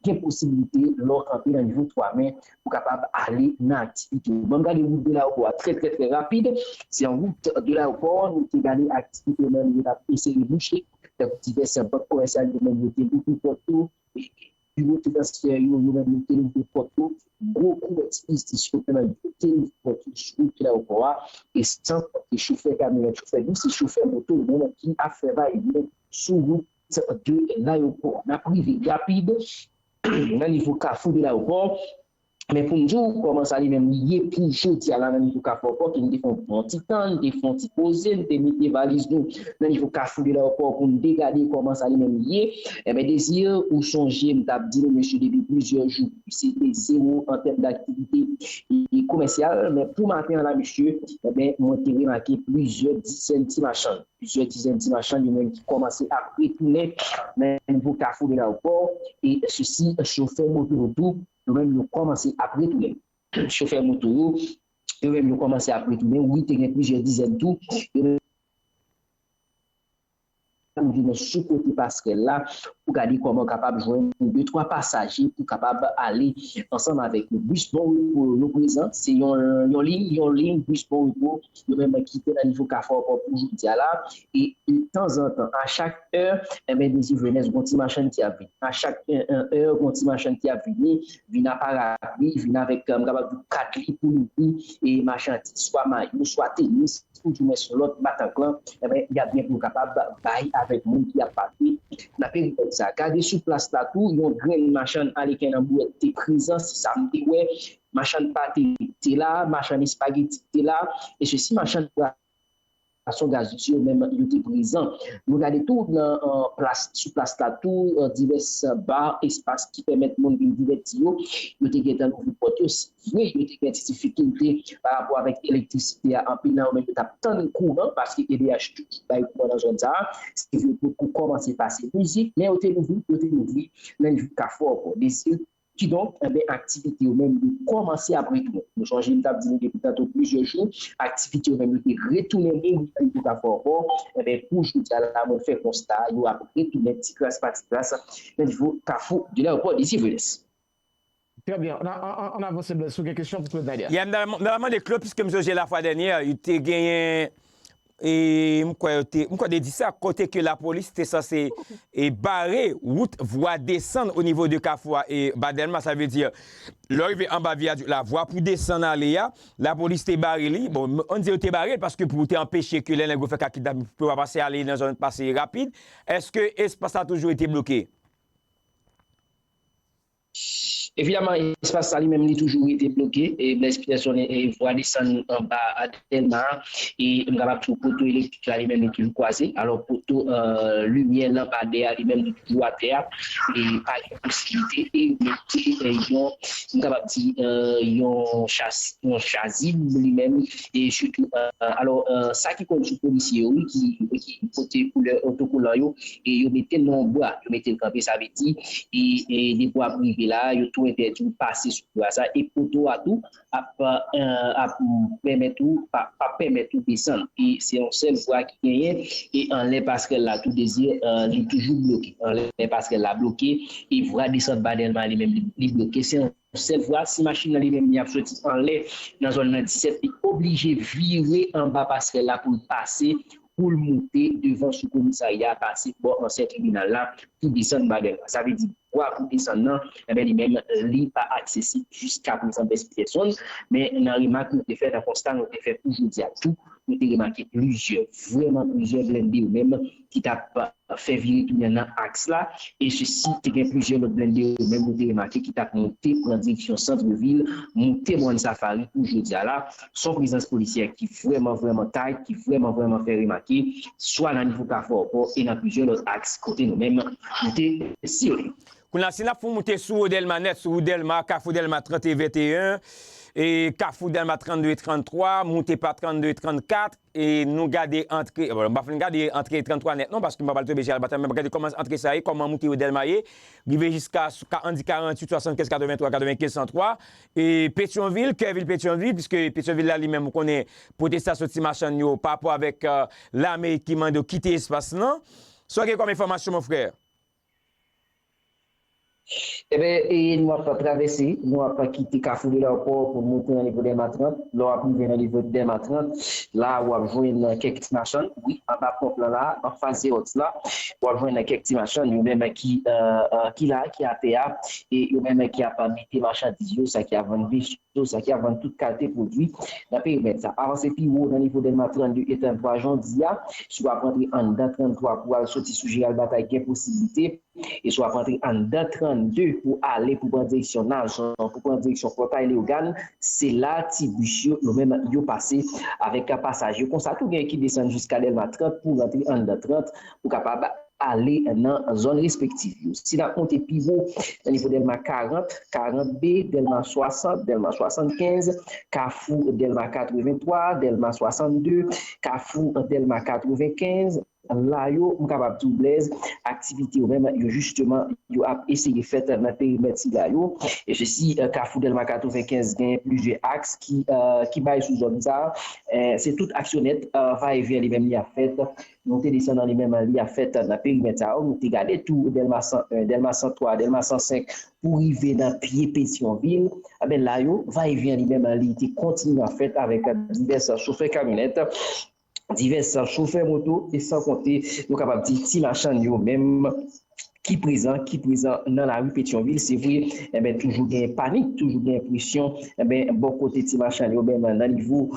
gen posiblite lè w kanpe nan nivo Twamen pou kapab ale nan aktivite yo. Ban m gade wout de layewopò a trè, trè, trè rapid. Se yon wout de layewopò, nou te gade aktivite yo menm yo t ap eseye bouche. Tankou divès bank komèsyal yo menm yo te louvri pòt yo, e biwo transfè yo, yo menm yo te louvri pòt yo, gwo kouvèti biznis yo menm yo te louvri pòt yo sou wout de layewopò a, e san konte chofè kamyonèt, chofè bis e chofè moto yo menm ki ap fè va e vyen sou wout de layewopò. N ap rive rapid nan nivo kafou de layewopò. Men pou m di w kòman sa li menm li ye pou jodi a la nan nivo kafou layewopò, ke n te fè yon bon ti tan, n te fè yon ti poze, n te mete valiz nou nan nivo kafou de layewopò pou n te gade kòman sa li menm li ye. Enben, Désir, ou sonje m t ap di nou, mesye, depi plizyè jou, se te zewo an tèm daktivite komèsyal. Men pou maten an la, mesye, enben, mwen te remake plizyè dizèn ti machann. Plizyè dizèn ti machann yo menm ki kòmanse ap retounen nan nivo kafou de layewopò, e sesi chofè moto yo tou, yo menm yo kòmanse ap retounen. Chofè moto yo, yo menm yo kòmanse ap retounen. Wi, te gen plizyè dizèn tou. Yo menm yo vin sou kote pasrèl la pou gade kòman yo kapab jwenn de twa pasaje pou kapab ale ansanm avèk yo. Bis Bon Repo yo prezan, se yon, yon liy, yon liy bis Bon Repo yo menm ki te nan nivo kafou layewopò pou jodi a la. E de tanzantan, a chak è, enben, Désir Venès, gon ti machann ki ap vini. A chak è, è, è, gon ti machann ki ap vini, vin ak parapli, vin avèk, m kapab di w, kad li pou louvri, e machandiz, swa mayo, swa tenis, oudimwens lòt batanglan, enben, y ap gen pou yo kapab bay avèk moun ki ap pase nan perimèt sa. Gade sou plas la tou, yon grenn machann aleken nan bouwèt te prezan, se sa m te wè. Machann pate te la, machann espageti te la, e sesi machann bwason gazezi yo menm yo te prezan. Nou gade tou nan, e, plas, sou plas la tou, e, divès ba, espas ki pèmèt moun vin divèti yo, yo te gentan louvri pòt yo. Se vre, yo te gen ti difikilte pa rapò avèk elektrisite a. Anpil nan yo menm yo t ap tann kouran, paske E D H toujou bay kouran nan zòn sa a. Se vre, potko kòmanse pase mizik, men yo te louvri, yo te louvri nan nivo kafou layewopò. Désir, Kidonk, enben, aktivite yo menm yo kòmanse ap retounen. Nou sonje m t ap di nou depi tanto plizyè jou, aktivite yo menm yo te retounen mouri nan nivo Kafou Aewopò. Enben, pou jodi a la, mwen fè konsta, yo ap retounen ti kras pa ti kras nan nivo Kafou de Lèwopò Désir Venus. Trè byen. Ann, ann, ann avanse, Blaise, sou gen kesyon pou Claude Nader. Yeah, m ta, m ta mande Claude, piske m sonje lafwa dènyè, yo te genyen, e m kwè yo te, m kwè te di sa, kote ke lapolis te sanse e bare wout vwa desann o nivo de kafou a, e ba Dèlma, sa vle di, lè w rive anba viyadik la, vwa pou desann ale a, lapolis te bare li. Bon, m, ann di yo te bare l paske pou te anpeche ke lè nèg yo fè ka kidnapin pou yo pa pase ale nan zòn pase rapid. Èske espas la toujou rete bloke? Evidaman, espas sa li menm li toujou rete bloke. E Blaise Peterson, e, e vwa desann anba a Dèlma a, e m kapab di w poto elektrik la li menm li toujou kwaze. Alò, poto, e, limyè lanpadè a li menm li toujou atè a. E pa gen posiblite e mete, e, yon, m kapab di, e, yon chas-, yon chazib li menm, e sitou, e, alò, e, sa ki konn sou polisye yo, wi, ki, ki pote koulè otokolan yo, e yo mete nan yon bra, yo mete l kanpe, sa vle di, e, e depi w ap rive la, yo tou entèdi w pase sou bra sa, e poto a tou ap, e, ap pèmèt ou, pa, pa pèmèt ou desann. E se yon sèl vwa ki genyen, e anlè pasrèl la tou, Désir, e, li toujou bloke. Anlè pasrèl la bloke, e vwa desann ba Dèlma li menm li, li bloke. Se yon sèl vwa, si machin nan li menm li ap soti anlè nan zòn nan disèt, li oblije vire anba pasrèl la pou l pase, pou l moute devan sou komisarya a, pase bò ansyen tribinal la, pou desann ba Dèlma. Sa vle di, vwa pou desann nan, enben, li menm, li pa aksesib jiska prezan, Blaise Peterson. Men nan remak nou te fè, nan konsta nou te fè pou jodi a tou, nou te remake plizyè, vrèman plizyè blende yo menm ki t ap fè vire tounen nan aks la, e sesi te gen plizyè lòt blende yo menm nou te remake ki t ap moute pran direksyon sant vil, moute Mòn Safari pou jodi a la. Se yon prezans polisyè ki vrèman, vrèman tight, ki vrèman, vrèman fè remake, swa nan nivo Kafou Aewopò e nan plizyè lòt aks kote nou menm nou te siyone. Kounye a, si n ap fè yon moute sou Dèlma nèt, sou wout Dèlma, Kafou Dèlma trant e venteyen, e Kafou Dèlma trannde e tranntwa, moute pa trannde e trannkat, e nou gade antre, bon, m pa fin gade antre tranntwa nèt non, paske m pa pral tonbe Jeral Batay, men gade kòman antre sa ye, kòman moute yo Dèlma ye, rive jiska, ann di karanntuit, swasannkenz, katrevenntwa, katrevenkenz, san twa, e Petyonvil, kè vil Petyonvil, piske Petyonvil la li menm, ou konnen, pwotestasyon ti machann yo pa rapò avèk, e, lame ki mande yo kite espas lan. Sa w gen kòm enfòmasyon, mon frè? Enben, e nou ap travèse, nou ap kite Kafou de Lèwopò pou moute nan nivo Dèlma trant. Lè w ap rive nan nivo Dèlma trant, la w ap jwenn kèk ti machann, wi, anba ponp lan la, anfas Xerox la, w ap jwenn kèk ti machann, yo menm ki, e, e, ki la, ki atè a, e yo menm ki ap mete machandiz yo, sa ki ap vann vèso, sa ki ap vann tout kalite pwodui nan perimèt sa. Avanse pi wo nan nivo Dèlma trannde e tranntwa, jan w di a, si w ap rantre anndan tranntwa pou w al soti sou Jeral Batay, gen posiblite. E si w ap rantre anndan trannde pou ale pou pran direksyon Nazon, pou pran direksyon Pòtay Leyogàn, se la ti bis yo, yo menm, yo pase avèk pasaj yo. Konsa tou, gen ki desann jiska Dèlma trant pou rantre anndan trant pou kapab ale nan zòn respektif yo. Si n ap monte pi wo, nan nivo Dèlma karant, karant B, Dèlma swasant, Dèlma swasannkenz, Kafou Dèlma katrevenntwa, Dèlma swasannde, Kafou Dèlma katrevenkenz, la yo, m kapab di w, Blaise, aktivite yo menm, yo jisteman, yo ap eseye fèt nan perimèt sila yo. E sesi, e, Kafou Dèlma katrevenkenz genyen plizyè aks ki, e, ki bay sou zòn sa. E, se tout aks yo nèt, e, va e vyen li menm li ap fèt. Nou te desann nan li menm, li ap fèt nan perimèt sa yo. Nou te gade tou Dèlma san en, Dèlma san twa, Dèlma san senk, pou rive nan pye Petyonvil. Enben, la yo, va e vyen li menm, li te kontinye ap fèt avèk divès chofè kamyonèt, divès chofè moto, e san konte, nou kapab di, ti machann yo menm ki prezan, ki prezan nan lari Petyonvil. Se vre, enben, toujou gen panik, toujou gen presyon, enben, bò kote ti machann yo menm nan nivo,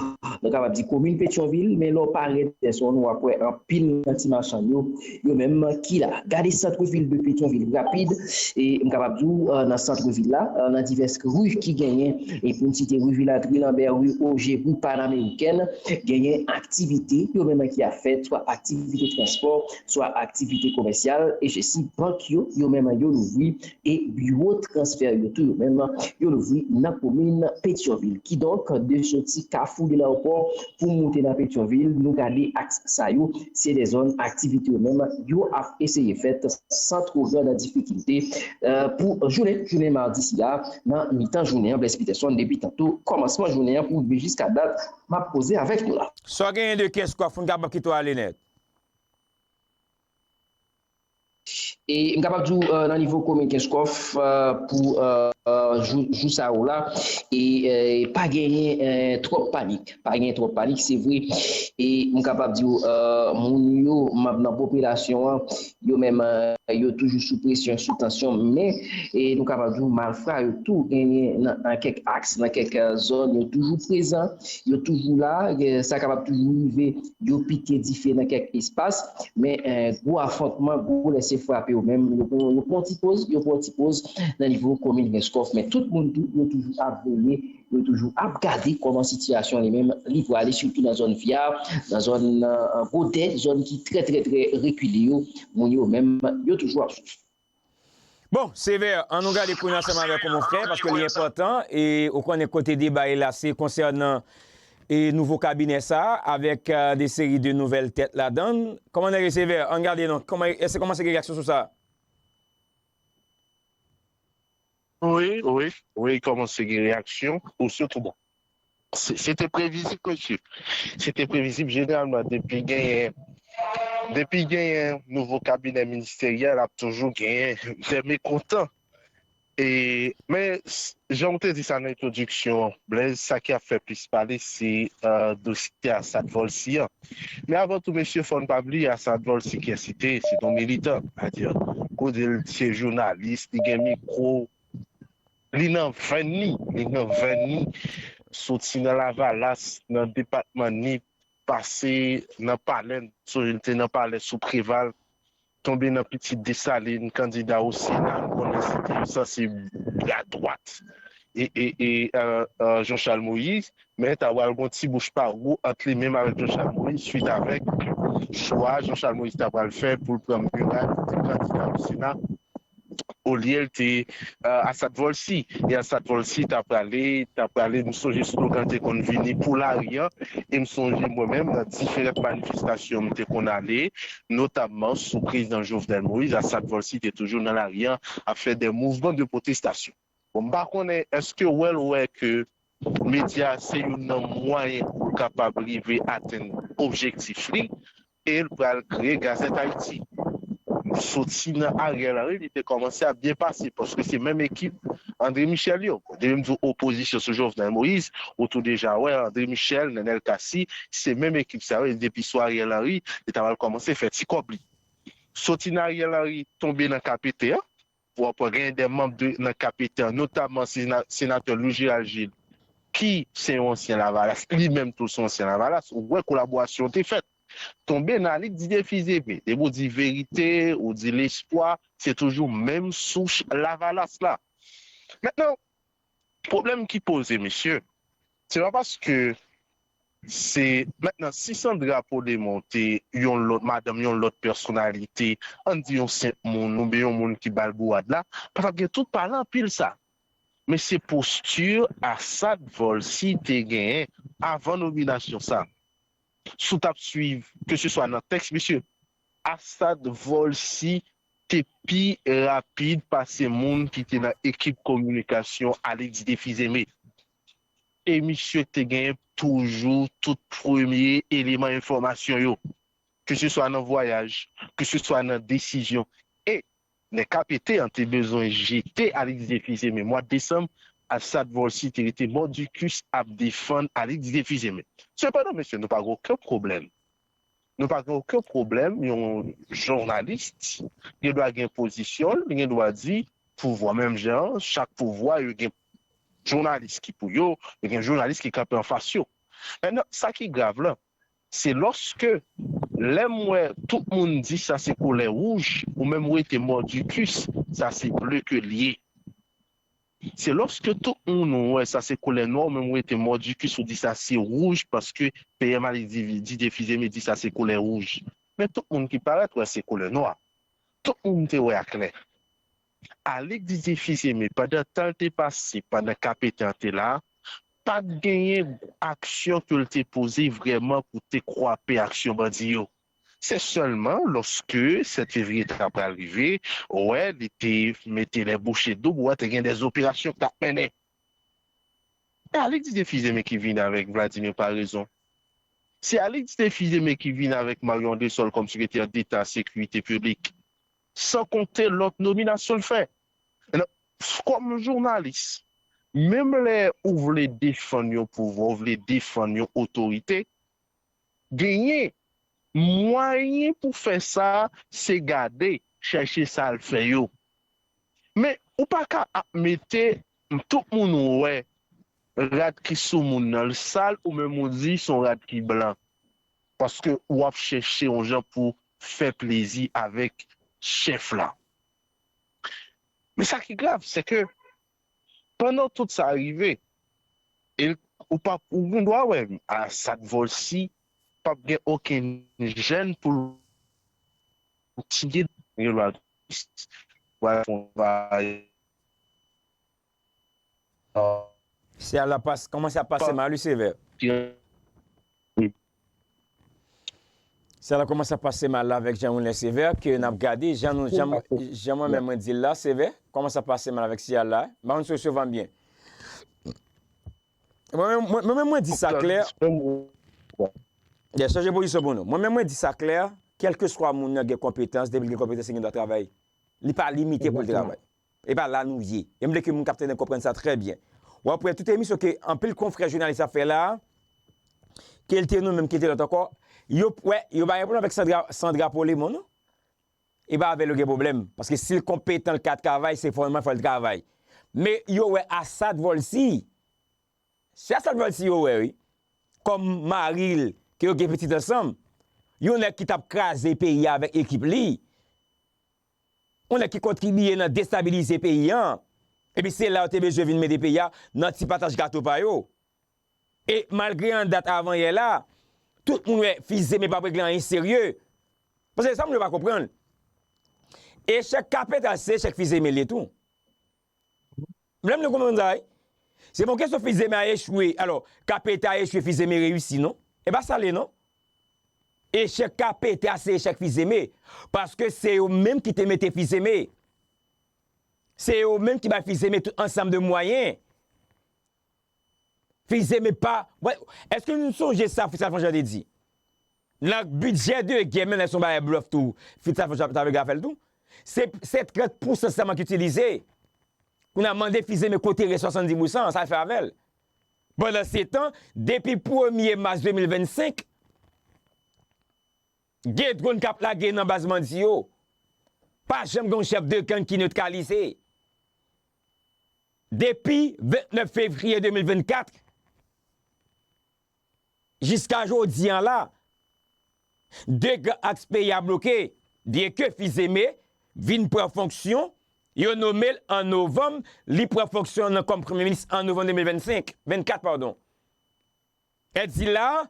nou kapab di, komin Petyonvil, men lè w parèt dèyè zòn, w ap wè anpil nan ti machann yo, yo menm ki la. Gade sant vil de Petyonvil rapid, e m kapab di w, e, nan sant vil la, e, nan divès ri ki genyen, e pou n site ri Vilatri, Lanbè, ri Oje, ri Panameriken, genyen aktivite yo menm ki ap fèt, swa aktivite transpò, swa aktivite komèsyal, e sesi bank yo, yo menm yo louvri, e biwo transfè yo tou, yo menm yo louvri nan komin Petyonvil. Kidonk, de soti Kafou de Lawopò pou moute nan Petyonvil, nou gade aks sa yo, se de zòn aktivite yo menm yo ap eseye fèt san twò gran nan difikilte, eh, pou jounen, jounen madi sila, nan mitan jounen an, Blaise Peterson, depi tanto, kòmansman jounen an pou rive jiska dat, m ap koze avèk nou la. Sa w genyen de Kenskòf, nou kapab kite w ale nèt. E m kapab di w, eh, nan nivo komin Kenskòf, eh, pou, eh, eh, jou, jou sa yo la, e, eh, pa genyen, eh, twòp panik. Pa genyen twòp panik, se vre. E m kapab di w, eh, moun yo, manm nan popilasyon an, yo menm, eh, yo toujou sou presyon, sou tansyon, men, e nou kapab di w, malfra yo tou genyen nan, nan kèk aks, nan kèk, eh, zòn, yo toujou prezan, yo toujou la, eh, sa kapab toujou rive, yo pike dife nan kèk espas, men, eh, gwo afwontman, gwo lese frape yo menm, yo pran, yo pran ti poz, yo pran ti poz nan nivo komin Kenskòf, men tout moun tou, yo toujou ap veye, yo toujou ap gade kòman sitiyasyon li menm, li pwale, sitou nan zòn Vya, nan zòn, eh, Godè, zòn ki trè, trè, trè rekile yo, moun yo menm, yo toujou ap soufri. Bon, Sevè, an nou gade kounye a ansanm avèk ou, mon frè, paske li enpòtan, e ou konnen kote deba ye la, se konsènan, e nouvo kabinè sa a, avèk, eh, de seri de nouvèl tèt ladan l. Kòman nèg yo, Sevè? An gade non, kòman, èske kòmanse gen reyaksyon sou sa? Wi, wi, wi, kòmanse gen reyaksyon, ou sitou bon. Se, se te previzib, mesye. Se te previzib, jeneralman, depi genyen, depi genyen nouvo kabinè ministeryèl, ap toujou genyen de mekontan. E, men, s- jan w te di sa nan entwodiksyon an, Blaise, sa ki ap fè plis pale, se, eh, dosye Assad Volcy an. Men avan tou, mesye, fò n pa bliye Assad Volcy, kiyès li te ye, se te yon militan. Sètadi, kote l se jounalis, li gen mikwo, li nan venn li, li nan venn li, soti nan Lavalas, nan depatman Nip, pase nan Palè, sou, li te nan Palè sou Preval, tonbe nan Pitit Desalin, kandida o Sena, nou konnen se te sanse bra dwat e, e, e, eh, eh, Jean Charles Moïse, men ta pral gon ti bouch pa gou ant li menm avèk Jean Charles Moïse, swit avèk chwa Jean Charles Moïse ta pral fè pou l pran miray pou te kandida o Sena, olye l te, eh, Assad Volcy. E Assad Volcy ta prale, ta prale, m sonje slogan te konn vini pou lari an, e m sonje mwen menm nan diferan manifestasyon m te konn ale, notamman sou prezidan Jovenel Moïse, Assad Volcy te toujou nan lari an ap fè de mouvman de pwotestasyon. Bon, m pa konnen èske w wè l wè ke medya se youn nan mwayen pou l kapab rive atenn objektif li, e l pral kreye Gazèt Ayiti. Soti nan Ariel Henry, li te kòmanse ap byen pase, paske se menm ekip André Michel yo. Depi m di w opozisyon sou Jovenel Moïse, ou tou deja wè André Michel, Nenel Cassy, se menm ekip sa yo, e depi sou Ariel Henry, li ta pral kòmanse fè ti kòb li. Soti nan Ariel Henry, tonbe nan K P T an, w ap wè genyen de manm de, nan K P T an, notamman sena- senatè Louis Gérald Gilles, ki se yon ansyen Lavalas, li menm tou se yon ansyen Lavalas, ou wè kolaborasyon te fèt. Tonbe nan Alix Didier Fils-Aimé, depi w di verite, ou di lespwa, se toujou menm souch Lavalas la. Mentnan, pwoblèm ki poze, mesye, se pa paske se, mentnan, si Sandra Polemon te yon lòt madanm, yon lòt pèsonalite, ann di yon senp moun, oubyen yon moun ki ba l bourad la, pa t ap gen tout pale anpil sa. Men se posti Assad Volcy te genyen avan nominasyon sa. Si w t ap swiv, keseswa nan tèks, mesye, Assad Volcy te pi rapid pase moun ki te nan ekip kominikasyon Alix Didier Fils-Aimé. E misye te genyen toujou tout premye eleman enfòmasyon yo, keseswa nan vwayaj, keseswa nan desizyon. E nèg K P T an te bezwen jete Alix Didier Fils-Aimé mwa desanm, Assad Volcy te rete mòdikis ap defann Alix Didier Fils-Aimé. Sepandan, mesye, nou pa gen okenn pwoblèm. Nou pa gen okenn pwoblèm, yon jounalis gen dwa gen pozisyon l, li gen dwa di pouvwa menm jan an, chak pouvwa yo gen jounalis ki pou yo, yo gen jounalis ki kanpe anfas yo. Mentnan, sa ki grav la, se lòske lè m wè tout moun di sa se koulè wouj, ou menm ou rete mòdikis, sa se ble ke l ye. Se lòske tout moun wè sa se koulè nwa, ou menm ou rete mòdikis, ou di sa se wouj, paske P M Alix Didier Fils-Aimé di sa se koulè wouj. Men tout moun ki parèt wè se koulè nwa. tout moun te wè aklè. Alix Didier Fils-Aimé, pandan tan l te pase, pandan kapetan te la, pa t genyen aksyon ke l te poze vrèman pou te kwape aksyon bandi yo. Se sèlman lòske sèt fevriye ta pral rive, wè, li te mete les bouchées doubles, wè, te gen des opérations ki t ap mennen. E Alix Didier Fils-Aimé ki vin avèk Vladimir Paraison. Se Alix Didier Fils-Aimé ki vin avèk Marion Andrésol kòm sekretè deta sekirite piblik, san konte lòt nominasyon l fè. Kòm jounalis, menm lè ou vle defann yon pouvwa, ou vle defann yon otorite, genyen mwayen pou fè sa, se gade, chèche sa l fè yo. Men, ou pa ka ap mete tout moun wè rad ki sou moun nan l sal, ou menm ou di se yon rad ki blan. Paske w ap chèche yon jan pou fè plezi avèk chèf la. Men sa ki grav, se ke pandan tout sa rive, e ou p ap, ou gen dwa wè Assad Volcy p ap gen okenn jèn pou l tiye, gen dwa, dwa fè yon bagay. Siyal la pas, kòmanse ap pase mal, wi, Sevè. Siyal la kòmanse ap pase mal la avèk Jean Wilner Sevè, ke n ap gade, jan nou, jan, jan mwen menm mwen di l la, Sevè, kòmanse ap pase mal avèk siyal la. M pa konn si w resevwa m byen. Mwen menm, mwen, mwen menm, mwen di sa klè. Chanje pozisyon pou nou. Mwen menm, mwen di sa klè, kèlkeswa moun nan gen konpetans, depi l gen konpetans, li gen dwa travay. Li pa limite pou l travay. E pa la nou ye. E m vle ke moun k ap tande konprann sa trè byen. W ap wè tout emisyon ke anpil konfrè jounalis ap fè la a, ke l te nou menm, ke l te lòt ankò, yo, wè, yo pa gen pwoblèm avèk Sandra, Sandra Polemon, non. E pa avè l yo gen pwoblèm. Paske si l konpetan, l ka travay, se fòman fò l travay. Men yo wè Assad Volcy, se Assad Volcy yo wè, wi. Kòm mari l, ke yo gen pitit ansanm. Yon nèg ki t ap kraze peyi a avèk ekip li. Yon nèg ki kontribiye nan destabilize peyi an. Epi se la yo te bezwen vin mete peyi a nan ti pataj gato pa yo. E malgre an dat avan yè la, tout moun wè Fils-Aimé p ap regle anyen serye. Paske sa moun yo pa konprann. Echèk K P T A se echèk Fils-Aimé l ye tou. Lè m konprann sa, wi. Se pa yon kesyon Fils-Aimé a echwe. Alò, K P T A echwe, Fils-Aimé reyisi, non. E pa sa l ye, non. Echèk K P T A se echèk Fils-Aimé. Paske se yo menm ki te mete Fils-Aimé. Se yo menm ki bay Fils-Aimé tout ansanm de mwayen. Fils-Aimé pa, wè, èske nou sonje sa Fritz Alphonse Jean te di? Nan bidjè de gè, menm lè se yon bagay blòf tou, Fritz Alphonse Jean ta vle ka fè l tou. Se, se trant pousan sèlman ki itilize. Kounye a mande Fils-Aimé kote rès swasanndis pousan, sa l fè avè l. Pandan se tan, depi premye mas de mil vennsenk, gen dwòn k ap lage nan baz bandi yo. Pa janm gen yon chèf de gang ki netralize. Depi vennèf fevriye de mil vennkat, jiska jodi an la, de gran aks peyi a bloke, byenke Fils-Aimé vin pran fonksyon, yo nonmen l an novanm, li pran fonksyon nan kòm premye minis an novanm de mil vennsenk, vennkat, padon. E di la,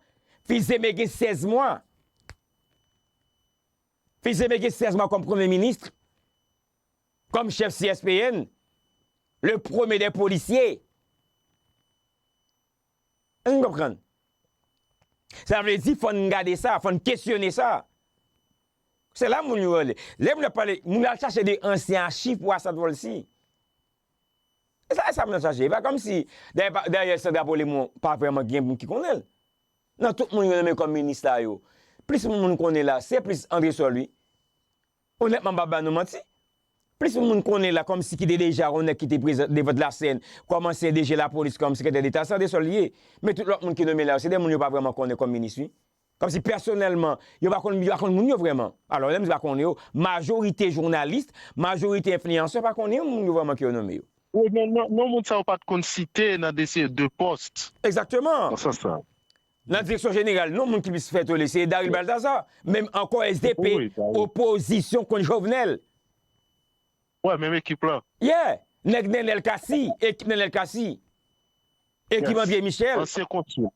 Fils-Aimé gen sèz mwa. Fils-Aimé gen sèz mwa kòm premye minis, kòm chèf C S P N, le premier des policiers. N konprann? Sa vle di, fò n gade sa, fò n kesyone sa. Se la moun yo rele. Lè moun yo ap pale, moun yo al chache de ansyen achiv pou Assad Volcy. E sa, e sa moun ap chache. E pa kòmsi, dayè, pa- dayè, Sandra Polemon pa vrèman gen moun ki konnen l. Nan tout moun yo nonmen kòm minis la yo, plis moun moun konnen la, se plis Andrésol, wi. Onètman, m p ap ba nou manti. Plis moun moun konnen la kòmsi ki te deja yon nèg ki te prezan devan lasèn kòm ansyen D G lapolis, kòm sekretè deta, se Andrésol li ye. Men tout lòt moun ki nonmen la yo, se de moun yo pa vrèman konnen kòm minis, wi. Kòmsi pèsonèlman, yo pa konn, yo pa konn moun yo vrèman. Alò, lè m di pa konnen yo, majorite jounalis, majorite enfliyansè pa konnen moun yo vrèman ke yo nonmen yo. Wi, men non, non moun sa yo pa t konn site nan de se de pòs. Egzakteman. Nan sans sa. Nan direksyon jeneral, non moun ki plis fè tole, se Daryl Balthazar. Menm ankò S D P, opozisyon kont Jovenel. Wi, menm ekip la. Yeah! Nèg Nenel Cassy, ekip Nenel Cassy. Ekip André Michel. Ansyen konsil.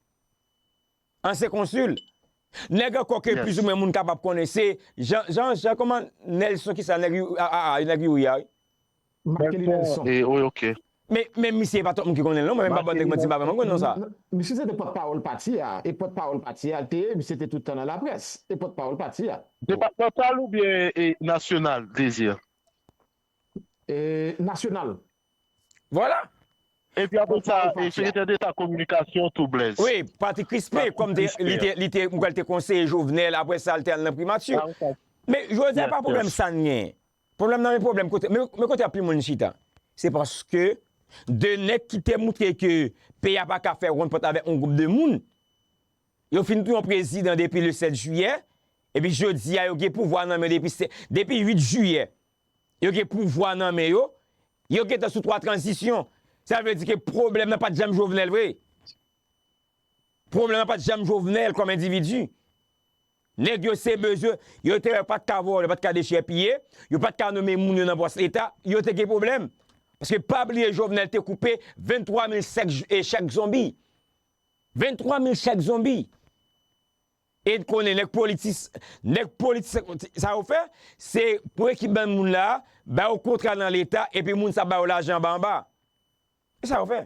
Ansyen konsil. Nèg ankò ke plizoumwen moun kapab konnen se Jan, Jan, Jan, kòman Nelson, kisa nèg Youri a, a, a, nèg Youri a, wi. Marc Kelly Nelson. E, wi, ok. Men, men misye pa twòp moun ki konnen l non, mwen menm pa bann nèg manti, m pa vrèman konn non sa. Misye se te pòtpawòl pati a, e pòtpawòl pati a l te ye, misye te tout tan nan laprès, e pòtpawòl pati a. Depatmantal oubyen e, nasyonal, Désir? E, nasyonal. Vwala. Epi apre sa, e, sekretè deta kominikasyon tou, Blaise. Wi, Patrick Crispin, kòm te, li te, li te, m kwè l te konseye Jovenel, apre sa, l te al nan primati. Men, jodi a, pa pwoblèm sa n gen. Pwoblèm nan, men pwoblèm kote, men, men kote anpil moun chita. Se paske de nèg ki te moutre ke peyi a pa ka fè wonn pòt avèk yon gwoup de moun, yo fin touye yon prezidan depi le sèt jiyè, epi jodi a, yo gen pouvwa nan men depi, depi uit jiyè. Yo gen pouvwa nan men yo. Yo gentan sou twa tranzisyon. Sa vle di ke pwoblèm nan pa t janm Jovenel vre. Pwoblèm nan pa t janm Jovenel kòm endividi. Nèg yo se bezwen, yo te wè yo pa t ka vòlè, yo pa t ka dechèpiye, yo pa t ka nonmen moun yo nan pòs leta, yo te gen pwoblèm. Paske pa bliye Jovenel te koupe venntwa mil chèk, e, chèk zonbi. Venntwa mil chèk zonbi. E n konnen nèg politis, nèg politis sa yo fè, se pou ekip bann moun la, ba yo kontra nan leta, epi moun sa ba yo lajan anba anba. E sa yo fè.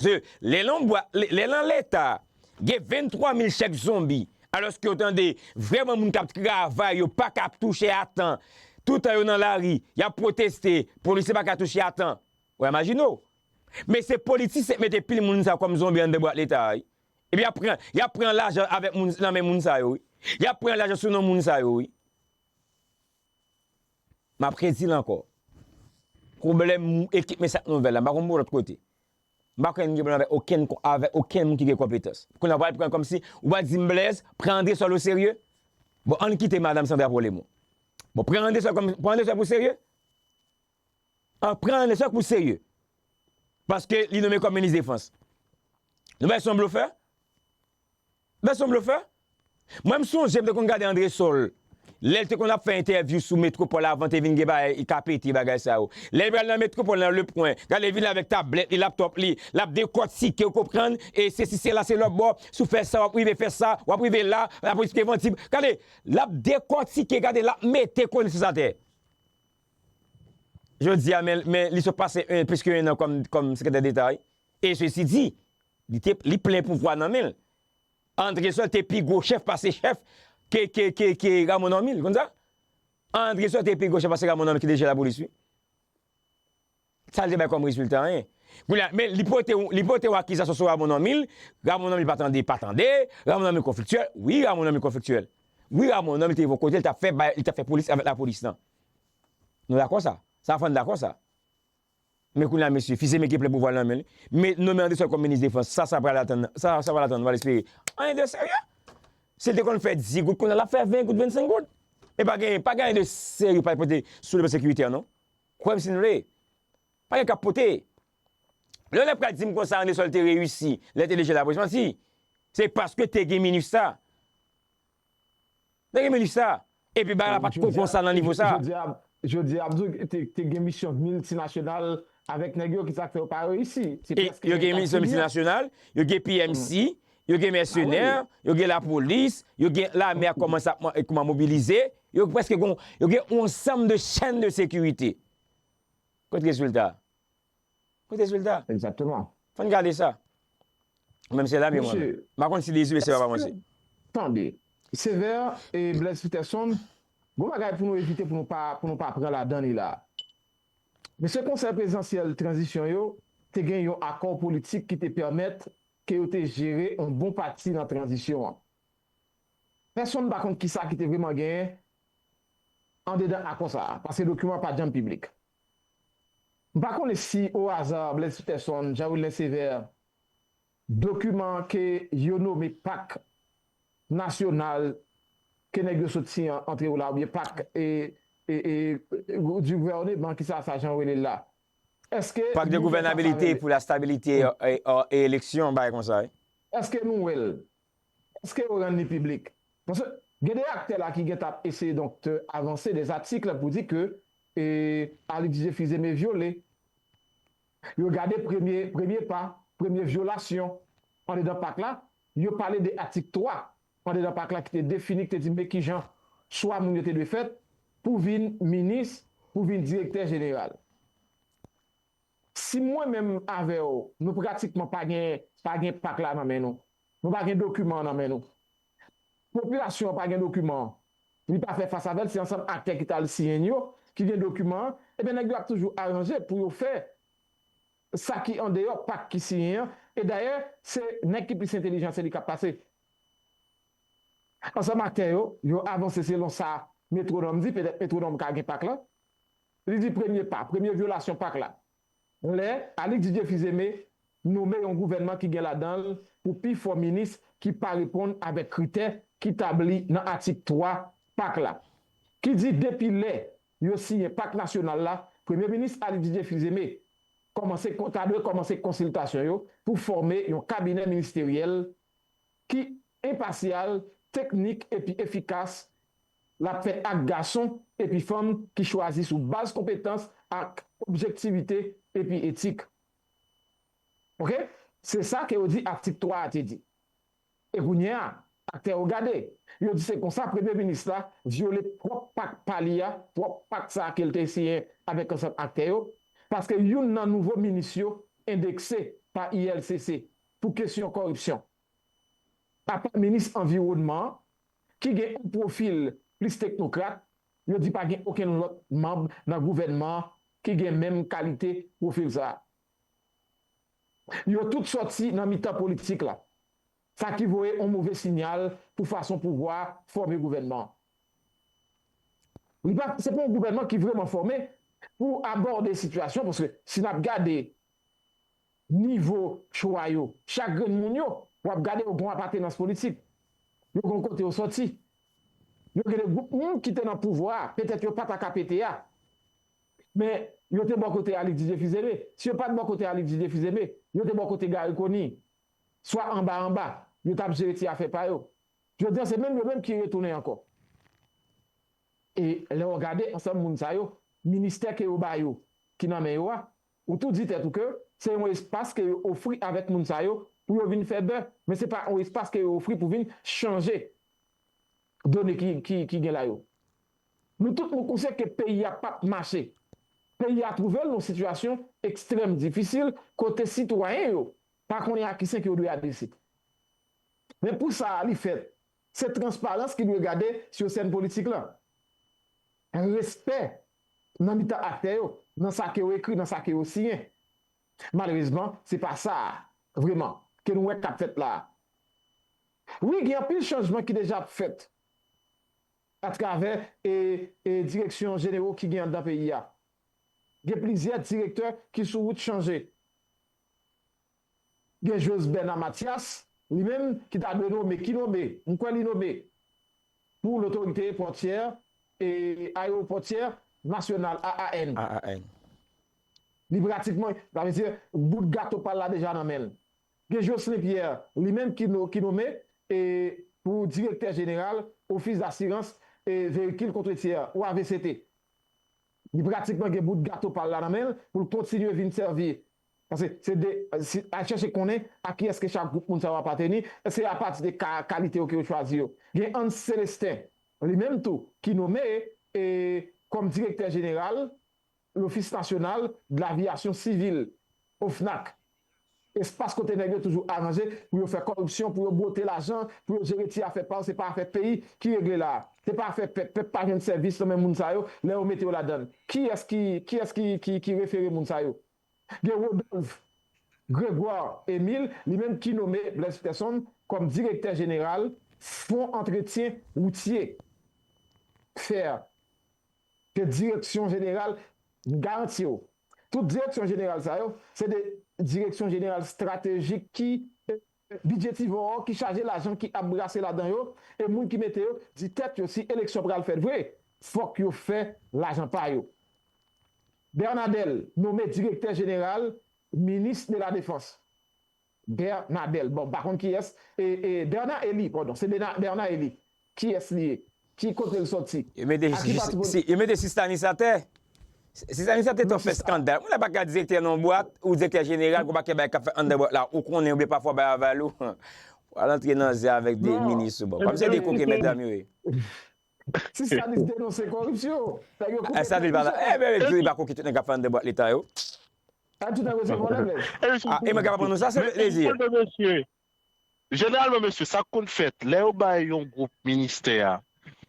Se lè lan bwa, lè, lè lan leta, gen venntwa mil chèk zonbi, alòske yo tande vrèman moun k ap travay, yo pa ka touche a tan. Toutan yo nan lari, y ap pwoteste, polisye pa ka touche a tan. Ou imajine w. Men se politisyen k mete pil moun sa kòm zonbi anndan bwat leta a, wi. Epi y ap pran, y ap pran lajan avèk moun, nan men moun sa yo, wi. Y ap pran lajan sou non moun sa yo, wi. M ap redi l ankò. Pwoblèm ekip Mesach Nouvèl la, m pa konn pou lòt kote. M pa kwè n gen pwoblèm avèk okenn, avèk okenn moun ki gen konpetans. Kounye a, w pral pran kòmsi, ou pral di m, Blaise, pran André Sol o serye? Bon, ann kite madanm Sandra Polemon. Bon, pran André Sol kòm, pran André Sol pou serye? An pran André Sol pou serye. Paske li nonmen kòm minis defans. Nou wè se yon blofè? Wè se yon blofè? Mwen m sonje m te konn gade André Sol. Lè l te konn ap fè entèvyou sou Metropole avan te vin gen bagay, li ka pete bagay sa yo. Lè l pral nan Metropole nan Lepwen, gade l vin avèk tablèt li, laptòp li, l ap dekòtike, ou konprann? E sesi sela, se lòtbò, si w fè sa, w ap rive fè sa, w ap rive la, lapolis prevantiv. Gade, l ap dekòtike, gade, l ap mete konesans atè. Jodi a, men, men li sot pase plis ke en an kòm, kòm sekretè deta, wi. E sesi di, li te, li plen pouvwa nan men l. André Sol te pi gwo chèf pase chèf ke, ke, ke, ke Ramon Normil, konn sa? André Sol te pi gwo chèf pase Ramon Normil ki deje lapolis, wi. Sa l te bay kòm rezilta, anyen. Kounye a, men li pote, li pote yon akizasyon sou Ramon Normil, Ramon Normil pa tande, pa tande, Ramon Normil konfliktyèl, wi, Ramon Normil konfliktyèl. Wi, Ramon Normil te yon kote, li t ap fè, li t ap fè polis avèk lapolis lan. Nou dakò sa? Sa fè n dakò sa. Men kounye a, mesye, fizeme gen plen pouvwa l nan men li. Men nonmen André Sol kòm minis defans, sa, sa pral atann, sa, sa pral atann, nou pral espere. Anyen de serye. Si l te konn fè dis goud, kounye a l ap fè ven goud, vennsenk goud. E pa gen, pa gen anyen de serye pa pote sou le plan sekirite, non. Kwè m si n vle. Pa gen k ap pote. Lè w pral di m konsa, André Sol te reyisi, lè te deje lapolis, manti. Se paske te gen minista. Te gen minista. Epi bagay la pa t ko konsa nan nivo sa. Jodi a, jodi a, ap di w te, te gen misyon miltinasyonal avèk nèg yo, ki sa k fè yo pa reyisi? Se prèske yo gen misyon miltinasyonal, yo gen P M C, yo gen mèsenè, yo gen lapolis, yo gen lame a kòmanse ap kòman mobilize, yo prèske gon, yo gen yon ansanm de chèn de sekirite. Kote rezilta a? Kote rezilta? Egzakteman. Fò n gade sa. Menm se lame mwen menm. M pa konn si Dezi se pa pa mwen se. Tande. Sévère e Blaise Peterson, gon bagay pou nou evite pou nou pa, pou nou pa pran ladan li la. Mesye konsèy prezidansyèl tranzisyon yo te gen yon akò politik ki te pèmèt ke yo te jere yon bon pati nan tranzisyon an. Pèsonn pa konn kisa ki te vrèman genyen andedan akò sa a, paske dokiman an pa t janm piblik. M pa konnen si o aza Blaise Peterson, Jean Wilner Sévère, dokiman ke yo nome pak nasyonal ke nèg yo sot siyen an antre yo la, oubyen pak e, e, e, du gouvernement, kisa sa jan yo rele l la? Èske Pak de gouvènabilite pou la stabilite e, e, e eleksyon, bagay konsa, wi. Èske nou wè l? Èske yo rann li piblik? Paske gen de aktè la ki gentan ap eseye donk te avanse de zatik pou di ke e, Alix Didier Fils-Aimé vyole. Yo gade premye, premye pa, premye vyolasyon andedan pak la, yo pale de atik twa. andedan pak la ki te defini, ki te di men kijan chwa moun yo te dwe fèt pou vin minis, pou vin direktè jeneral. Si mwen menm avè w, nou pratikman pa gen, pa gen pak la nan men nou, nou pa gen dokiman an nan men nou, popilasyon an pa gen dokiman an, li pa fè fas avè l, se ansanm aktè ki t al siyen l yo ki gen dokiman an, ebyen nèg yo ap toujou aranje pou yo fè sa ki andeyò pak ki siyen an. E dayè, se nèg ki plis entelijan, se li k ap pase. Ansanm aktè yo, yo avanse selon sa metwonòm di, petèt metwonòm ka gen pak la. Li di premye pa, premye vyolasyon pak la. Lè Alix Didier Fils-Aimé nonmen yon gouvènman ki gen ladan l pou pifò minis ki pa reponn avèk kritè ki tabli nan atik twa pak la, ki di depi lè yo siyen pak nasyonal la, Premye Minis Alix Didier Fils-Aimé kòmanse, ta dwe kòmanse konsiltasyon yo pou fòme yon kabinè ministeryèl ki enpasyal, teknik epi efikas, l ap fèt ak gason epi fanm ki chwazi sou baz konpetans ak objektivite epi etik. Oke? Se sa ke yo di atik twa a te di. E kounye a, aktè yo gade, yo di se konsa premye minis la vyole pwòp pak pa li a, pwòp pak sa a ke l te siyen avèk ansanm aktè yo, paske youn nan nouvo minis yo endekse pa I L C C pou kesyon kòripsyon. Apa minis anviwònman an, ki gen yon pwofil plis teknokrat, yo di pa gen okenn lòt manm nan gouvènman an ki gen menm kalite pwofil sa a. Yo tout sòti nan mitan politik la. Sa ki voye yon move siyal pou fason pouvwa a fòme gouvènman an. Li pa, se pa yon gouvènman ki vrèman fòme pou abòde sitiyasyon, paske si n ap gade nivo chwa yo, chak grenn moun yo, w ap gade yo gen yon apatenans politik. Yo gen yon kote yo sòti. Yo gen de gwoup moun ki te nan pouvwa a, petèt yo pa ta ka pete a. Men yo te bò kote Alix Didier Fils-Aimé. Si yo pa t bò kote Alix Didier Fils-Aimé, yo te bò kote Garry Conille. Swa anba anba, yo t ap jere ti afè pa yo. Jodi a, se menm yo menm ki retounen ankò. E lè w gade ansanm moun sa yo, ministè ke yo ba yo, ki nan men yo a, ou tou di tèt ou ke se yon espas ke yo ofri avèk moun sa yo pou yo vin fè bè, men se pa yon espas ke yo ofri pou vin chanje done ki, ki, ki gen la yo. Nou tout nou konsyan ke peyi a p ap mache. Peyi a twouve l nan yon sitiyasyon ekstrèm difisil kote sitwayen yo pa konnen a ki sen ke yo dwe adrese. Men pou sa a li fèt, se transparans ki dwe gade sou sèn politik lan. Respè nan mitan aktè yo, nan sa ke yo ekri, nan sa ke yo siyen. Malerezman, se pa sa a, vrèman, ke nou wè k ap fèt la a. Wi, gen anpil chanjman ki deja ap fèt atravè e, e direksyon jenero ki gen anndan peyi a. Gen plizyè direktè ki sou wout chanje. Gen Josbernard Mathias, li menm ki ta dwe nome, ki nome, m kwè li nome pou Lotorite Pòtyè e Ayewopòtyè Nasyonal, A A N. A A N. Li pratikman, sa vle di, bout gato pa l la deja nan men l. Gen Jocelyn Pierre, li menm ki, no, ki nome e pou direktè jeneral Office d'assurance et véhicules contre tiers, ou A V C T. Li pratikman gen bout gato pa l la nan men l pou l kontinye vin sèvi. Paske se de, si, al chèche konnen a kiyès ke chak gwoup moun sa yo apateni, se apati de ka, kalite yo ke yo chwazi yo. Gen Hans Célestin, li menm tou, ki nome e, kòm direktè jeneral L'Office National de l'Aviation Civile, OFNAC. Espas kote nèg yo toujou aranje pou yo fè kòripsyon, pou yo bwote lajan, pou yo jere ti afè pa yo, se pa afè peyi ki regle la a. Se pa afè pèp, pèp pa jwenn sèvis nan men moun sa yo, lè yo mete yo ladan l. Kiyès ki, kiyès ki, ki, ki refere moun sa yo? Gen Rodolphe Grégoire Émile, li menm ki nome Blaise Peterson kòm direktè jeneral Fonds Entretien Routier, fer, ke direksyon jeneral, m garanti w, tout direksyon jeneral sa yo, se de direksyon jeneral estratejik ki, eh, bidjetivò, ki chaje lajan, ki ap brase ladan yo, e moun ki mete yo di tèt yo, si eleksyon pral fèt vre, fòk yo fè lajan pa yo. Bernadel nome direktè jeneral, minis de la defans. Bernadel, bon, m pa konn kiyès, e, e, Bernard Elie, padon, se Bernard, Bernard Elie. Kiyès li ye? Ki kote l sòti? Yo mete, a ki pati poli- si, yo mete Sistanis atè. Sistanis atè t ap fè eskandal. Moun la pa ka direktè nan bwat, ou direktè jeneral, kou pa gen bagay k ap fèt anndan bwat la, ou konnen, oubyen pafwa bay aval ou. Al antre nan zen avèk de minis ou bò. Kòm se de koken medam yo ye. Si sa li denonse koripsyon, nèg yo koken tout nèg yo. Ebyen, li pa koken tout nèg k ap fè anndan bwat leta yo. Tout nèg yo se vòlè, men. E mwen kapab ban nou sa, se plezi. Jeneralman, mesye, sa k konn fèt, lè yo bay yon gwoup ministè a,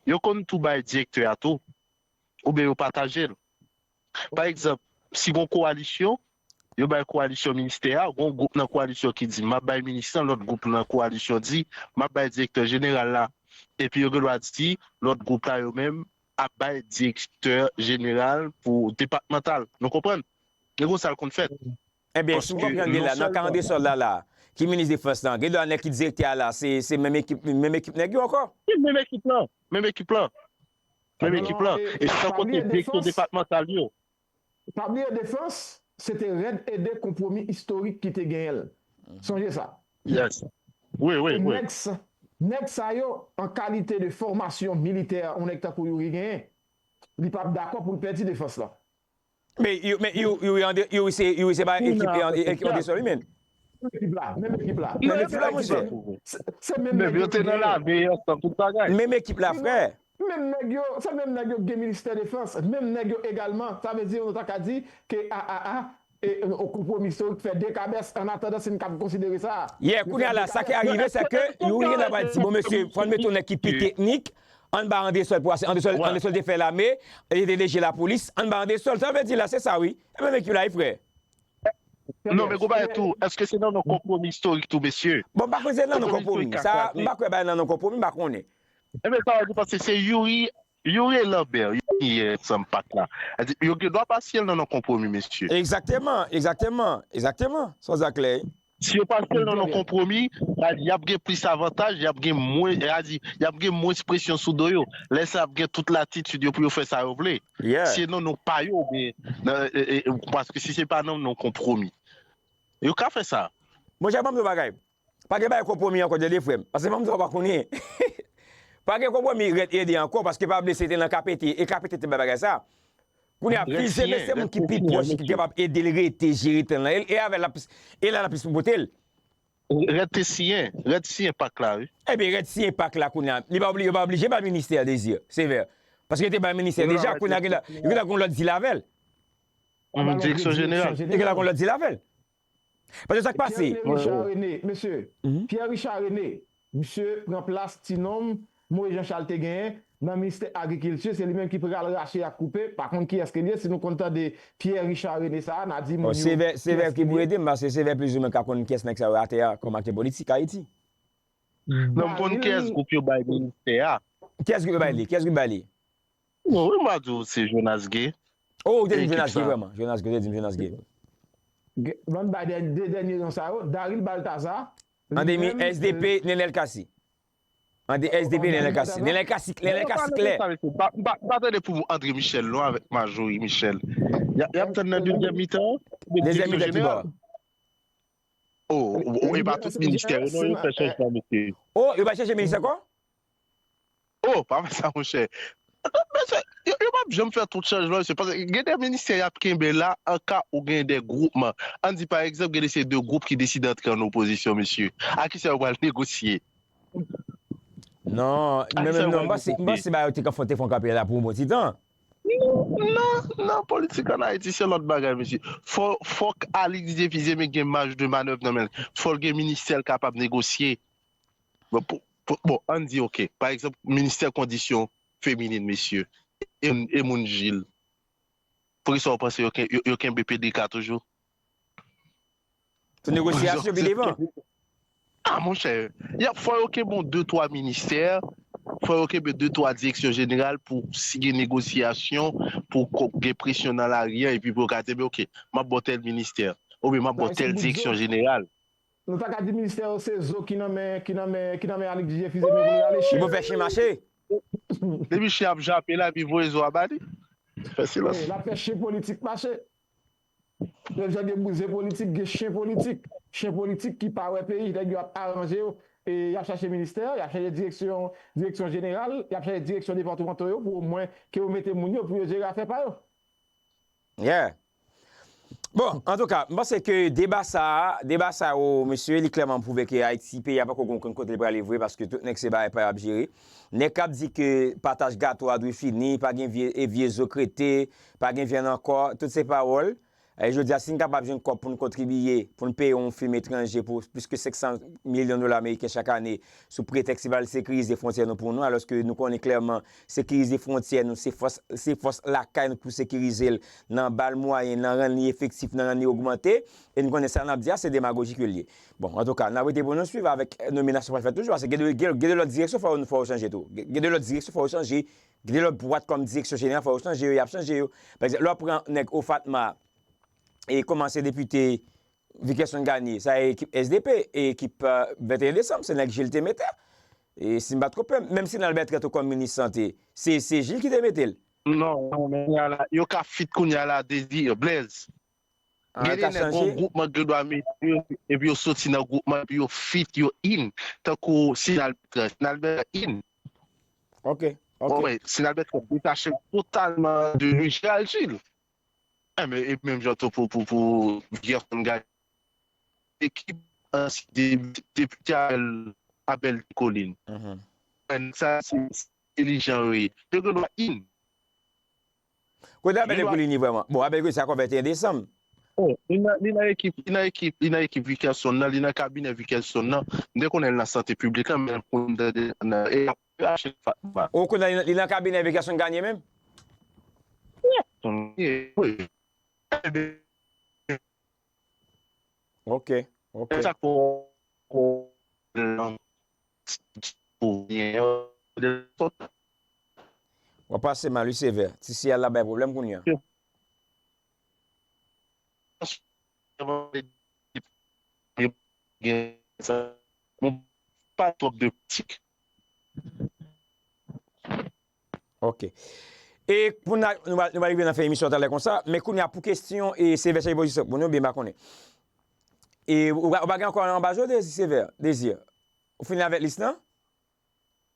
yo konn tou bay direktè a tou, oubyen yo pataje l. Pa egzanp, si gon kowalisyon, yo bay kowalisyon ministè a, gon gwoup nan kowalisyon ki di, "M ap bay minis lan," lòt gwoup nan kowalisyon di, "M ap bay direktè jeneral la." Epi yo gen dwa di, lòt gwoup la yo menm ap bay direktè jeneral pou depatmantal. Nou konprann? E konsa l konn fèt. Ebyen, si m konprann byen la, nan ka Andrésol la, la, ki minis defans lan, gen dwa nèg ki direktè a la, se, se menm ekip, menm ekip nèg yo ankò? Wi, menm ekip lan. Menm ekip lan. Menm ekip lan. E san konte direksyon depatmantal yo. Pa bliye defans, se te rèd ede konpwomi istorik ki te genyen l. Sonje sa. Yes. Wi, wi, wi. Nèg sa yo, an kalite de fòmasyon militè yon nèg tankou Youri genyen, li p ap dakò pou l pèdi defans lan. Men Youri, men Youri, Youri André, Youri se, Youri se pa ekip, ekip Andrésol li menm. Menm ekip la, menm ekip la. Menm ekip la, monchè. Se menm nèg yo te nan lame ansanm, tout bagay. Menm ekip la, frè. Menm nèg yo, se menm nèg yo ki gen ministè defans, menm nèg yo egalman. Sa vle di, nou ta ka di ke a, a, a, e, e, konpwomi istorik fè de kabès, an atandan si n ka konsidere sa. Yeah, kounye a la, sa ki arive, se ke Youri gentan pral di, bon, mesye, fò n mete yon nèg ki pi teknik, ann ba Andrésol pou ase, Andrésol, Andrésol te fè lame, li te deje lapolis, ann ba Andrésol, sa vle di la, se sa, wi. E menm ekip la, wi, frè. Non, men gon bagay tou, èske se nan non konpwomi istorik tou, mesye? Bon, m pa kwè se nan non konpwomi. Sa, m pa kwè bagay nan non konpwomi, m pa konnen. Ebyen, sa vle di, paske se Youri, Youri e Lambert, Youri e ansanm pak la. Yo gen dwa pase l nan non konpwomi, mesye. Egzakteman, egzakteman, egzakteman. Sa w di a klè, wi. Si yo pase l nan non konpwomi, y ap gen plis avantaj, y ap gen mwens, y ap gen mwens presyon sou do yo. Lè sa y ap gen tout latitid yo pou yo fè sa yo vle. Si se nan non pa yo, oubyen, paske si se pa nan non konpwomi, yo ka fè sa. Monchè, ban m di w yon bagay. Pa gen bagay konpwomi ankò, tande frè m. Paske ban m di w, w pa konnen. Pa gen konpwomi rèd ede ankò, paske pa bliye se te nan K P T, e K P T te bay bagay sa. Kounye a, plizyè mesye moun ki pi pwòch ki kapab ede l rete jere tan lan. E, e avè l, e la l ap plis pou pote l. Rèd te siyen. Rèd siyen pak la, wi. Ebyen, Rèd siyen pak la kounye a. Li pa oblije, yo pa oblije ba l ministè, Désir Sévère. Paske yo te ba l ministè deja, kounye a, yo gentan gon lòt dil avè l. Direksyon jeneral. Yo gentan gon lòt dil avè l. Paske sa k pase. Pierre Richard René, mesye. Pierre Richard René, misye pran plas ti nonm Moïse Jean Charles te genyen nan ministè agrikilti, se li menm ki pral rache ak koupe, pa konn kiyès ke l ye, si nou konn tande Pierre Richard René sa a, n a di moun yo. Bon, Sévère, Sévère ki pou ede m, paske Sévère plizoumwen ka konn kiyès nèg sa yo atè a kòm aktè politik Ayiti. Non, m konn kiyès gwoup yo bay ministè a. Kiyès gwoup yo bay li? Kiyès gwoup bay li? Bon, wi, m a di w se Jonas Gay. Oh, ou te di m Jonas Gay vrèman. Jonas Gay, ou te di m Jonas Gay. Ban m bay de dènye non sa yo, Daryl Balthazar. An de mi, S D P, Nenel Cassy. An de S D P, Nenel Cassy. Nenel Cassy, Nenel Cassy klè. M pa tande pou André Michel non avèk Marjorie Michel. Y ap tann nan dezyèm mitan an? Dezyèm mitan ki bò? Oh, e pa tout ministè yo non yo fè chanjman, mesye. Oh, yo pa chèche minis ankò? Oh, pa fè sa, monchè. Mesye, yo, yo p ap janm fè tout chanjman, mesye. Paske gen de ministè y ap kenbe la, an ka ou gen de gwoupman. Ann di, pa egzanp, gen de se de gwoup ki deside antre an opozisyon, mesye. A kisa yo pral negosye? Non, men menm non, m panse, m panse bagay yo te ka fè, te fè yon kanpe la pou yon bon ti tan. Non, non, non, politik ann Ayiti se lòt bagay, mesye. Fò, fòk Alix Didier Fils-Aimé gen maj de manèv nan men l. Fò l gen ministè l kapab negosye. Bon, pou, pou, bon, ann di, oke, pa egzanp, ministè kondisyon feminin, mesye, e, e moun Jil. Poukisa w panse yo, yo, yo kenbe P D K toujou? Sou negosyasyon pi devan. Ah, monchè, y ap fò yo kenbe yon de twa ministè, fò yo kenbe de twa direksyon jeneral pou si gen negosyasyon, pou gen presyon nan lari a, epi pou yo ka di, oke, m ap ba w tèl ministè, oubyen m ap ba w tèl direksyon jeneral. Nou ta ka di ministè yo se zo ki nan men, ki nan men, ki nan men Alix Didier Fils-Aimé pou l rale chen. Li pou fè chen mache. Depi chen ap jape la, epi voye zo a ba li. Fè silans. Wi, l ap fè chen politik mache. Menm jan gen bouzen politik, gen chen politik. Chen politik ki pa wè peyi, nèg yo ap aranje yo, e y ap chache ministè, y ap chache direksyon, direksyon jeneral, y ap chache direksyon depatmanto yo pou omwen ke yo mete moun yo pou yo jere afè pa yo. Yeah. Bon, antouka, m panse ke deba sa a, deba sa yo, mesye, li klèman pwouve ke Ayiti, peyi a pako gen okenn kote l prale vre, paske tout nèg se bagay pa yo ap jere. Nèg k ap di ke pataj gato a dwe fini, pa gen vye, e vye zo k rete, pa gen vyann ankò, tout se pawòl. E jodi a, si n kapab jwenn kòb pou n kontribiye, pou n peye yon fim etranje pou plis ke senk san milyon dola ameriken chak ane, sou pretèks li pral sekirize fwontyè nou pou nou, alòske nou konnen klèman sekirize fwontyè nou, se fòs, se fòs lakay nou ki pou sekirize l nan ba l mwayen, nan rann li efektif, nan rann li ogmante, e nou konnen sa n ap di a, se demagoji ke l ye. Bon, antouka, n ap rete pou nou swiv avèk nominasyon k pral fèt toujou, paske gen de, gen, gen de lòt direksyon fò, fò yo chanje tou. Gen, gen de lòt direksyon fò yo chanje, gen de lòt bwat kòm direksyon jeneral fò yo chanje yo, y ap chanje yo. Pa egzanp, lè w pran nèg Ofatma, e kòmanse depite Vikerson Gagné, sa e ekip S D P, e ekip, euh, venteyen desanm, se nèg Gilles te mete. E si m pa twonpe m, menm si Nalbè Trè tou kòm minis sante, se, se Gilles ki te mete l. Non, non, men kounye a la, yo ka fit kounye a la, Désir, Blaise. Ah, Gen de nèg yon gwoupman gen dwa mete yo, epi yo soti nan gwoupman, epi yo fit, yo in. Tankou Sinalbè Trè, Sinalbè in. Ok, ok. Bon, men, Sinalbè Trè detache totalman de Gérald Gilles. E men, e menm jan tou pou, pou, pou Gerson Gagné. Ekip ansyen de, depite Abel, Abel Descollines. Mhm. Sa, se entelijan yo ye. Yo gen dwa in. Kote Abel Descollines ye vrèman? Bon, Abel Descollines se akò venteyen desanm. Oh, li nan, li nan ekip, li nan ekip, li nan ekip Vikerson nan, li nan kabinè Vikerson nan. M te konnen l nan sante piblik la, men pou m tande nan e ap achte Fatma. Ou konnen li nan, li nan kabinè Vikerson Gagné menm? Wi. Ok, ok. Sa ko, ko, nan, W ap pase mal, wi, Sevè. Ti siyal la bay pwoblèm kounye a. Gen sa, bon, pa twòp de kritik. Ok. E pou n a, nou va, nou va rive nan fen emisyon talè konsa, men kounye a pou kesyon e Sevè chanje pozisyon pou nou, byen m pa konnen. E ou pa, ou pa gen ankò anba je w, Dezi, Sevè, Dezi? Ou fini avèk lis lan?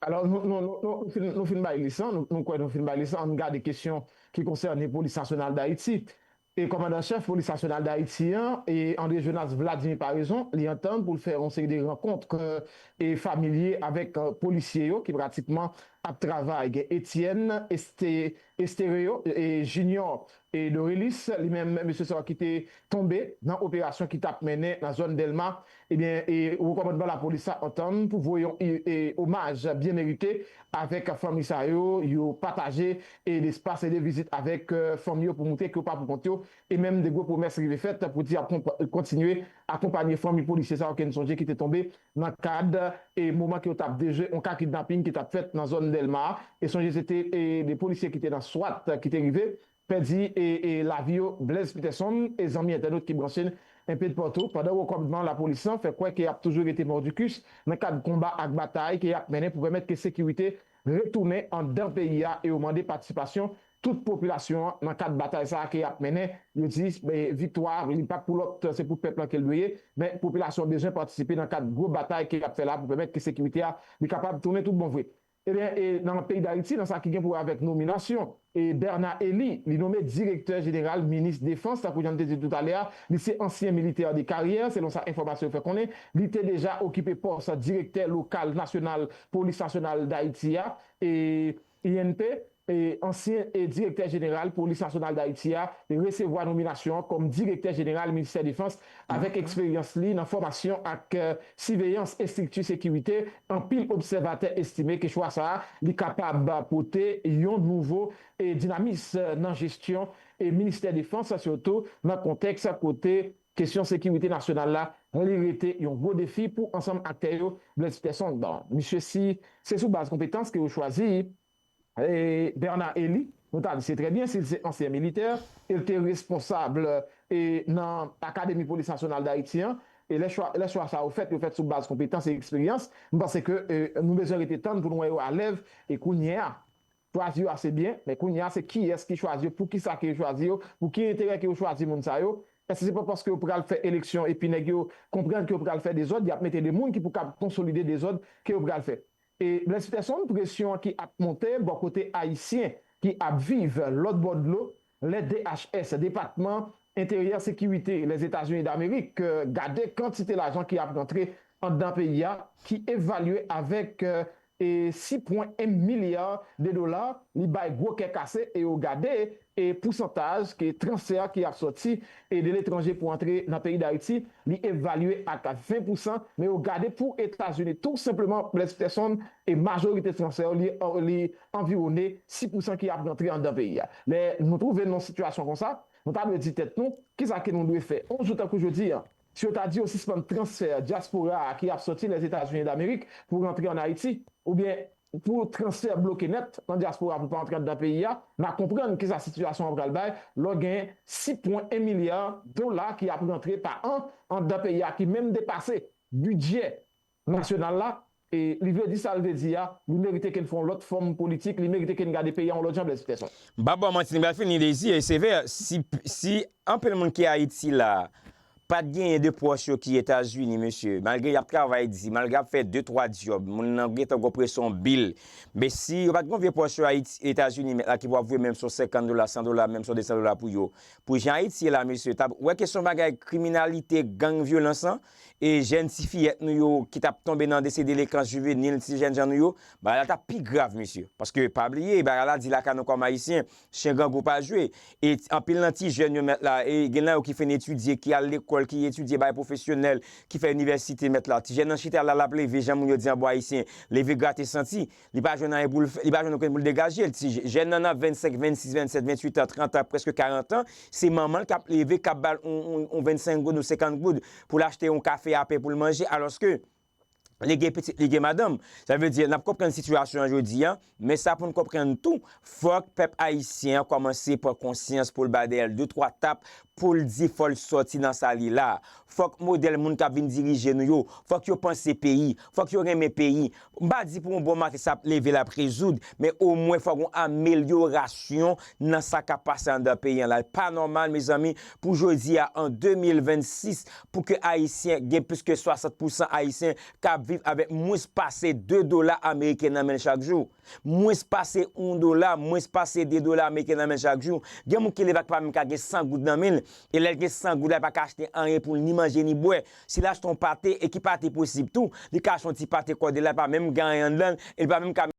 Alò, nou, nou, nou, nou, nou fin, nou fin bay lis lan, nou, nou kwè nou fin bay lis lan, ann gade kesyon ki konsène Polis Nasyonal Dayiti. E kòmandan chèf Polis Nasyonal Dayiti an, e André Jonas Vladimir Paraison, li antann pou l fè yon seri de rankont e familye avèk e, polisye yo ki pratikman ap travay. Gen Etienne Este, Esterio e Junior e Dorelis, li menm mesye sa yo ki te tonbe nan operasyon ki t ap mennen nan zòn Dèlma, ebyen, e, kòmandman lapolis la antann pou voye yon e, e, omaj byen merite avèk fanmi sa yo, yo pataje e lespas e de vizit avèk e, fanmi yo pou montre ke yo pa pou kont yo, e menm de gwo pwomès rive fèt pou di ap konpa-, kontinye akonpanye fanmi polisye sa yo ke n sonje ki te tonbe nan kad e moman ke yo t ap dejwe yon ka kidnaping ki t ap fèt nan zòn Dèlma a. E sonje se te e, de polisye ki te nan swat ki te rive pèdi e, e lavi yo. Blaise Peterson e zanmi entènot ki branche n enpe de patou, pandan wokòmandman lapolis lan fè kwè ke y ap toujou rete mòdikis nan kad konba ak batay ke y ap mennen pou pèmèt ke sekirite retounen anndan peyi a e yo mande patisipasyon tout popilasyon an nan kad batay sa a ke y ap mennen. Yo di e, viktwa li pa pou lòt, se pou pèp lan ke l dwe ye, men popilasyon an bezwen patisipe nan kad gwo batay ke y ap fè la pou pèmèt ke sekirite a li kapab tounen tout bon vre. Ebyen, e nan peyi Dayiti, nan sa ki gen pou wè avèk nominasyon, e Bernard Elie, li nome direktè jeneral minis defans, tankou jan n te di l toutalè a, li se ansyen militè de karyè, selon sa enfòmasyon yo fè konnen, li te deja okipe pòs direktè lokal nasyonal Polis Nasyonal Dayiti a, e I N P, e ansyen e direktè jeneral Polis Nasyonal Dayiti a, te resevwa nominasyon an kòm direktè jeneral ministè defans, avèk eksperyans li nan fòmasyon ak e, siveyans estrikti sekirite. Anpil obsèvatè estime ke chwa sa a, li kapab pote yon nouvo e dinamis nan jesyon e ministè defans, sitou nan kontèks kote kesyon sekirite nasyonal la, li rete yon gwo defi pou ansanm aktè yo. Blaise Peterson, bon, misye, si se sou baz konpetans ke yo chwazi e Bernard Elie, nou ta di se trè byen, si l se ansyen militè, e l te responsab e nan Akademi Polis Nasyonal Dayiti an, e lè chwa, lè chwa sa yo fèt, yo fèt sou baz konpetans e eksperyans, m panse ke e, nou bezwen rete tann pou nou wè yo alèv, e kounye a, chwazi yo ase byen, men kounye a se kiyès ki chwazi yo, poukisa ke yo chwazi yo, pou ki enterè ke yo chwazi moun sa yo, èske se pa paske yo pral fè eleksyon epi nèg yo konprann ke yo pral fè dezòd, y ap mete de moun ki pou kab konsolide dezòd ke yo pral fè. E Blaise Peterson, presyon an ki ap monte bò kote ayisyen ki ap viv lòt bò dlo, lè D H S, Depatman Enteryè, Sekirite Lèzetazini Damerik, euh, gade kantite lajan ki ap rantre anndan peyi a, ki evalye avèk, euh, e sis pwen en milya de dola, li bay gwo kè kase e yo gade e pousantaj ke transfè ki ap sòti e de letranje pou antre nan peyi Dayiti, li evalye ak ven pousan, men yo gade pou Etazini tou senpleman, Blèd Peterson, e majorite transfè yo, li, li anviwone sis pousan ki ap rantre anndan peyi a. Lè nou twouve n nan sitiyasyon konsa, nou ta dwe di tèt nou, kisa ke nou dwe fè? On jou tankou jodi a, si yo ta di yo sispann transfè dyaspora a ki ap sòti Lèzetazini Damerik pou rantre ann Ayiti, oubyen pou transfè bloke nèt nan dyaspora pou pa antre anndan peyi a, n a konprann kisa sitiyasyon an pral bay lè w gen sis pwen en milya dola ki ap rantre pa an anndan peyi a, ki menm depase bidjè nasyonal la, e li vle di sa l vle di a, li merite ke n fè yon lòt fòm politik, li merite ke n gade peyi a yon lòt jan, Blèd Peterson. M pa ba w manti, n pral fini, Désir, e sevè, si, si anpil moun ki Ayiti la, pa t genyen de pwòch yo ki Etazini, mesye, malgre y ap travay di, malgre y ap fè de, twa djòb, moun nan gentan gwo presyon bil, men si yo pa t gen yon vye pwòch yo Ayiti, Etazini, mèt la ki pou ap voye menm si yon senkant dola, san dola, menm si yon de san dola pou yo, pou jan Ayiti ye la, mesye, t ap, w wè ke se yon bagay kriminalite, gang, vyolans lan, e jèn ti fiyèt nou yo ki t ap tonbe nan dese delenkan jivenil, ti jènjan nou yo, bagay la t ap pi grav, mesye. Paske, pa bliye, bagay la di lakay nou kòm Ayisyen, chen grangou pa jwe. E t-, anpil nan ti jèn yo, mèt la, e gen nan yo ki fin etidye, ki al lekòl, ki etidye bagay pwofesyonèl, ki fè inivèsite, mèt la. Ti jèn nan chita la, l ap leve, jan moun yo di an bon ayisyen, leve grate santi. Li pa jwenn anyen pou l fè, li pa jwenn okenn pou l degaje l. Ti je-, jèn nan nan vennsenk, vennsis, vennsèt, vennwit an, trant an, prèske karant an, se manman l k ap leve, k ap ba l yon, yon, yon vennsenk goud ou senkant goud pou l achte yon kafe a pen pou l manje, alòske li gen pitit, li gen madanm. Sa vle di, n ap konprann sitiyasyon an jodi a, men sa pou n konprann tou, fòk pèp ayisyen an kòmanse pran konsyans pou l bay dèyè l de twa tap pou l di fò l sòti nan sa l ye la. Fòk modèl moun k ap vin dirije nou yo, fòk yo panse peyi, fòk yo renmen peyi. M pa di pou yon bon maten sa ap leve l ap rezoud, men omwen fòk yon amelyorasyon nan sa k ap pase anndan peyi an la. Pa nòmal, mezanmi, pou jodi a, an de mil vennsis, pou ke Ayisyen, gen plis ke swasant pousan Ayisyen k ap viv avèk mwens pase de dola ameriken nan men l chak jou. Mwens pase yon dola, mwens pase de dola ameriken nan men l chak jou. Gen moun ki leve ak pa menm ka gen san goud nan men l, e lè l gen san goud la, li pa ka achte anyen pou l ni manje ni bwè. Si l achte yon pate, e ki pate posib tou, li ka achte yon ti pate kòde la, li pa menm gen anyen anndan l, e li pa menm ka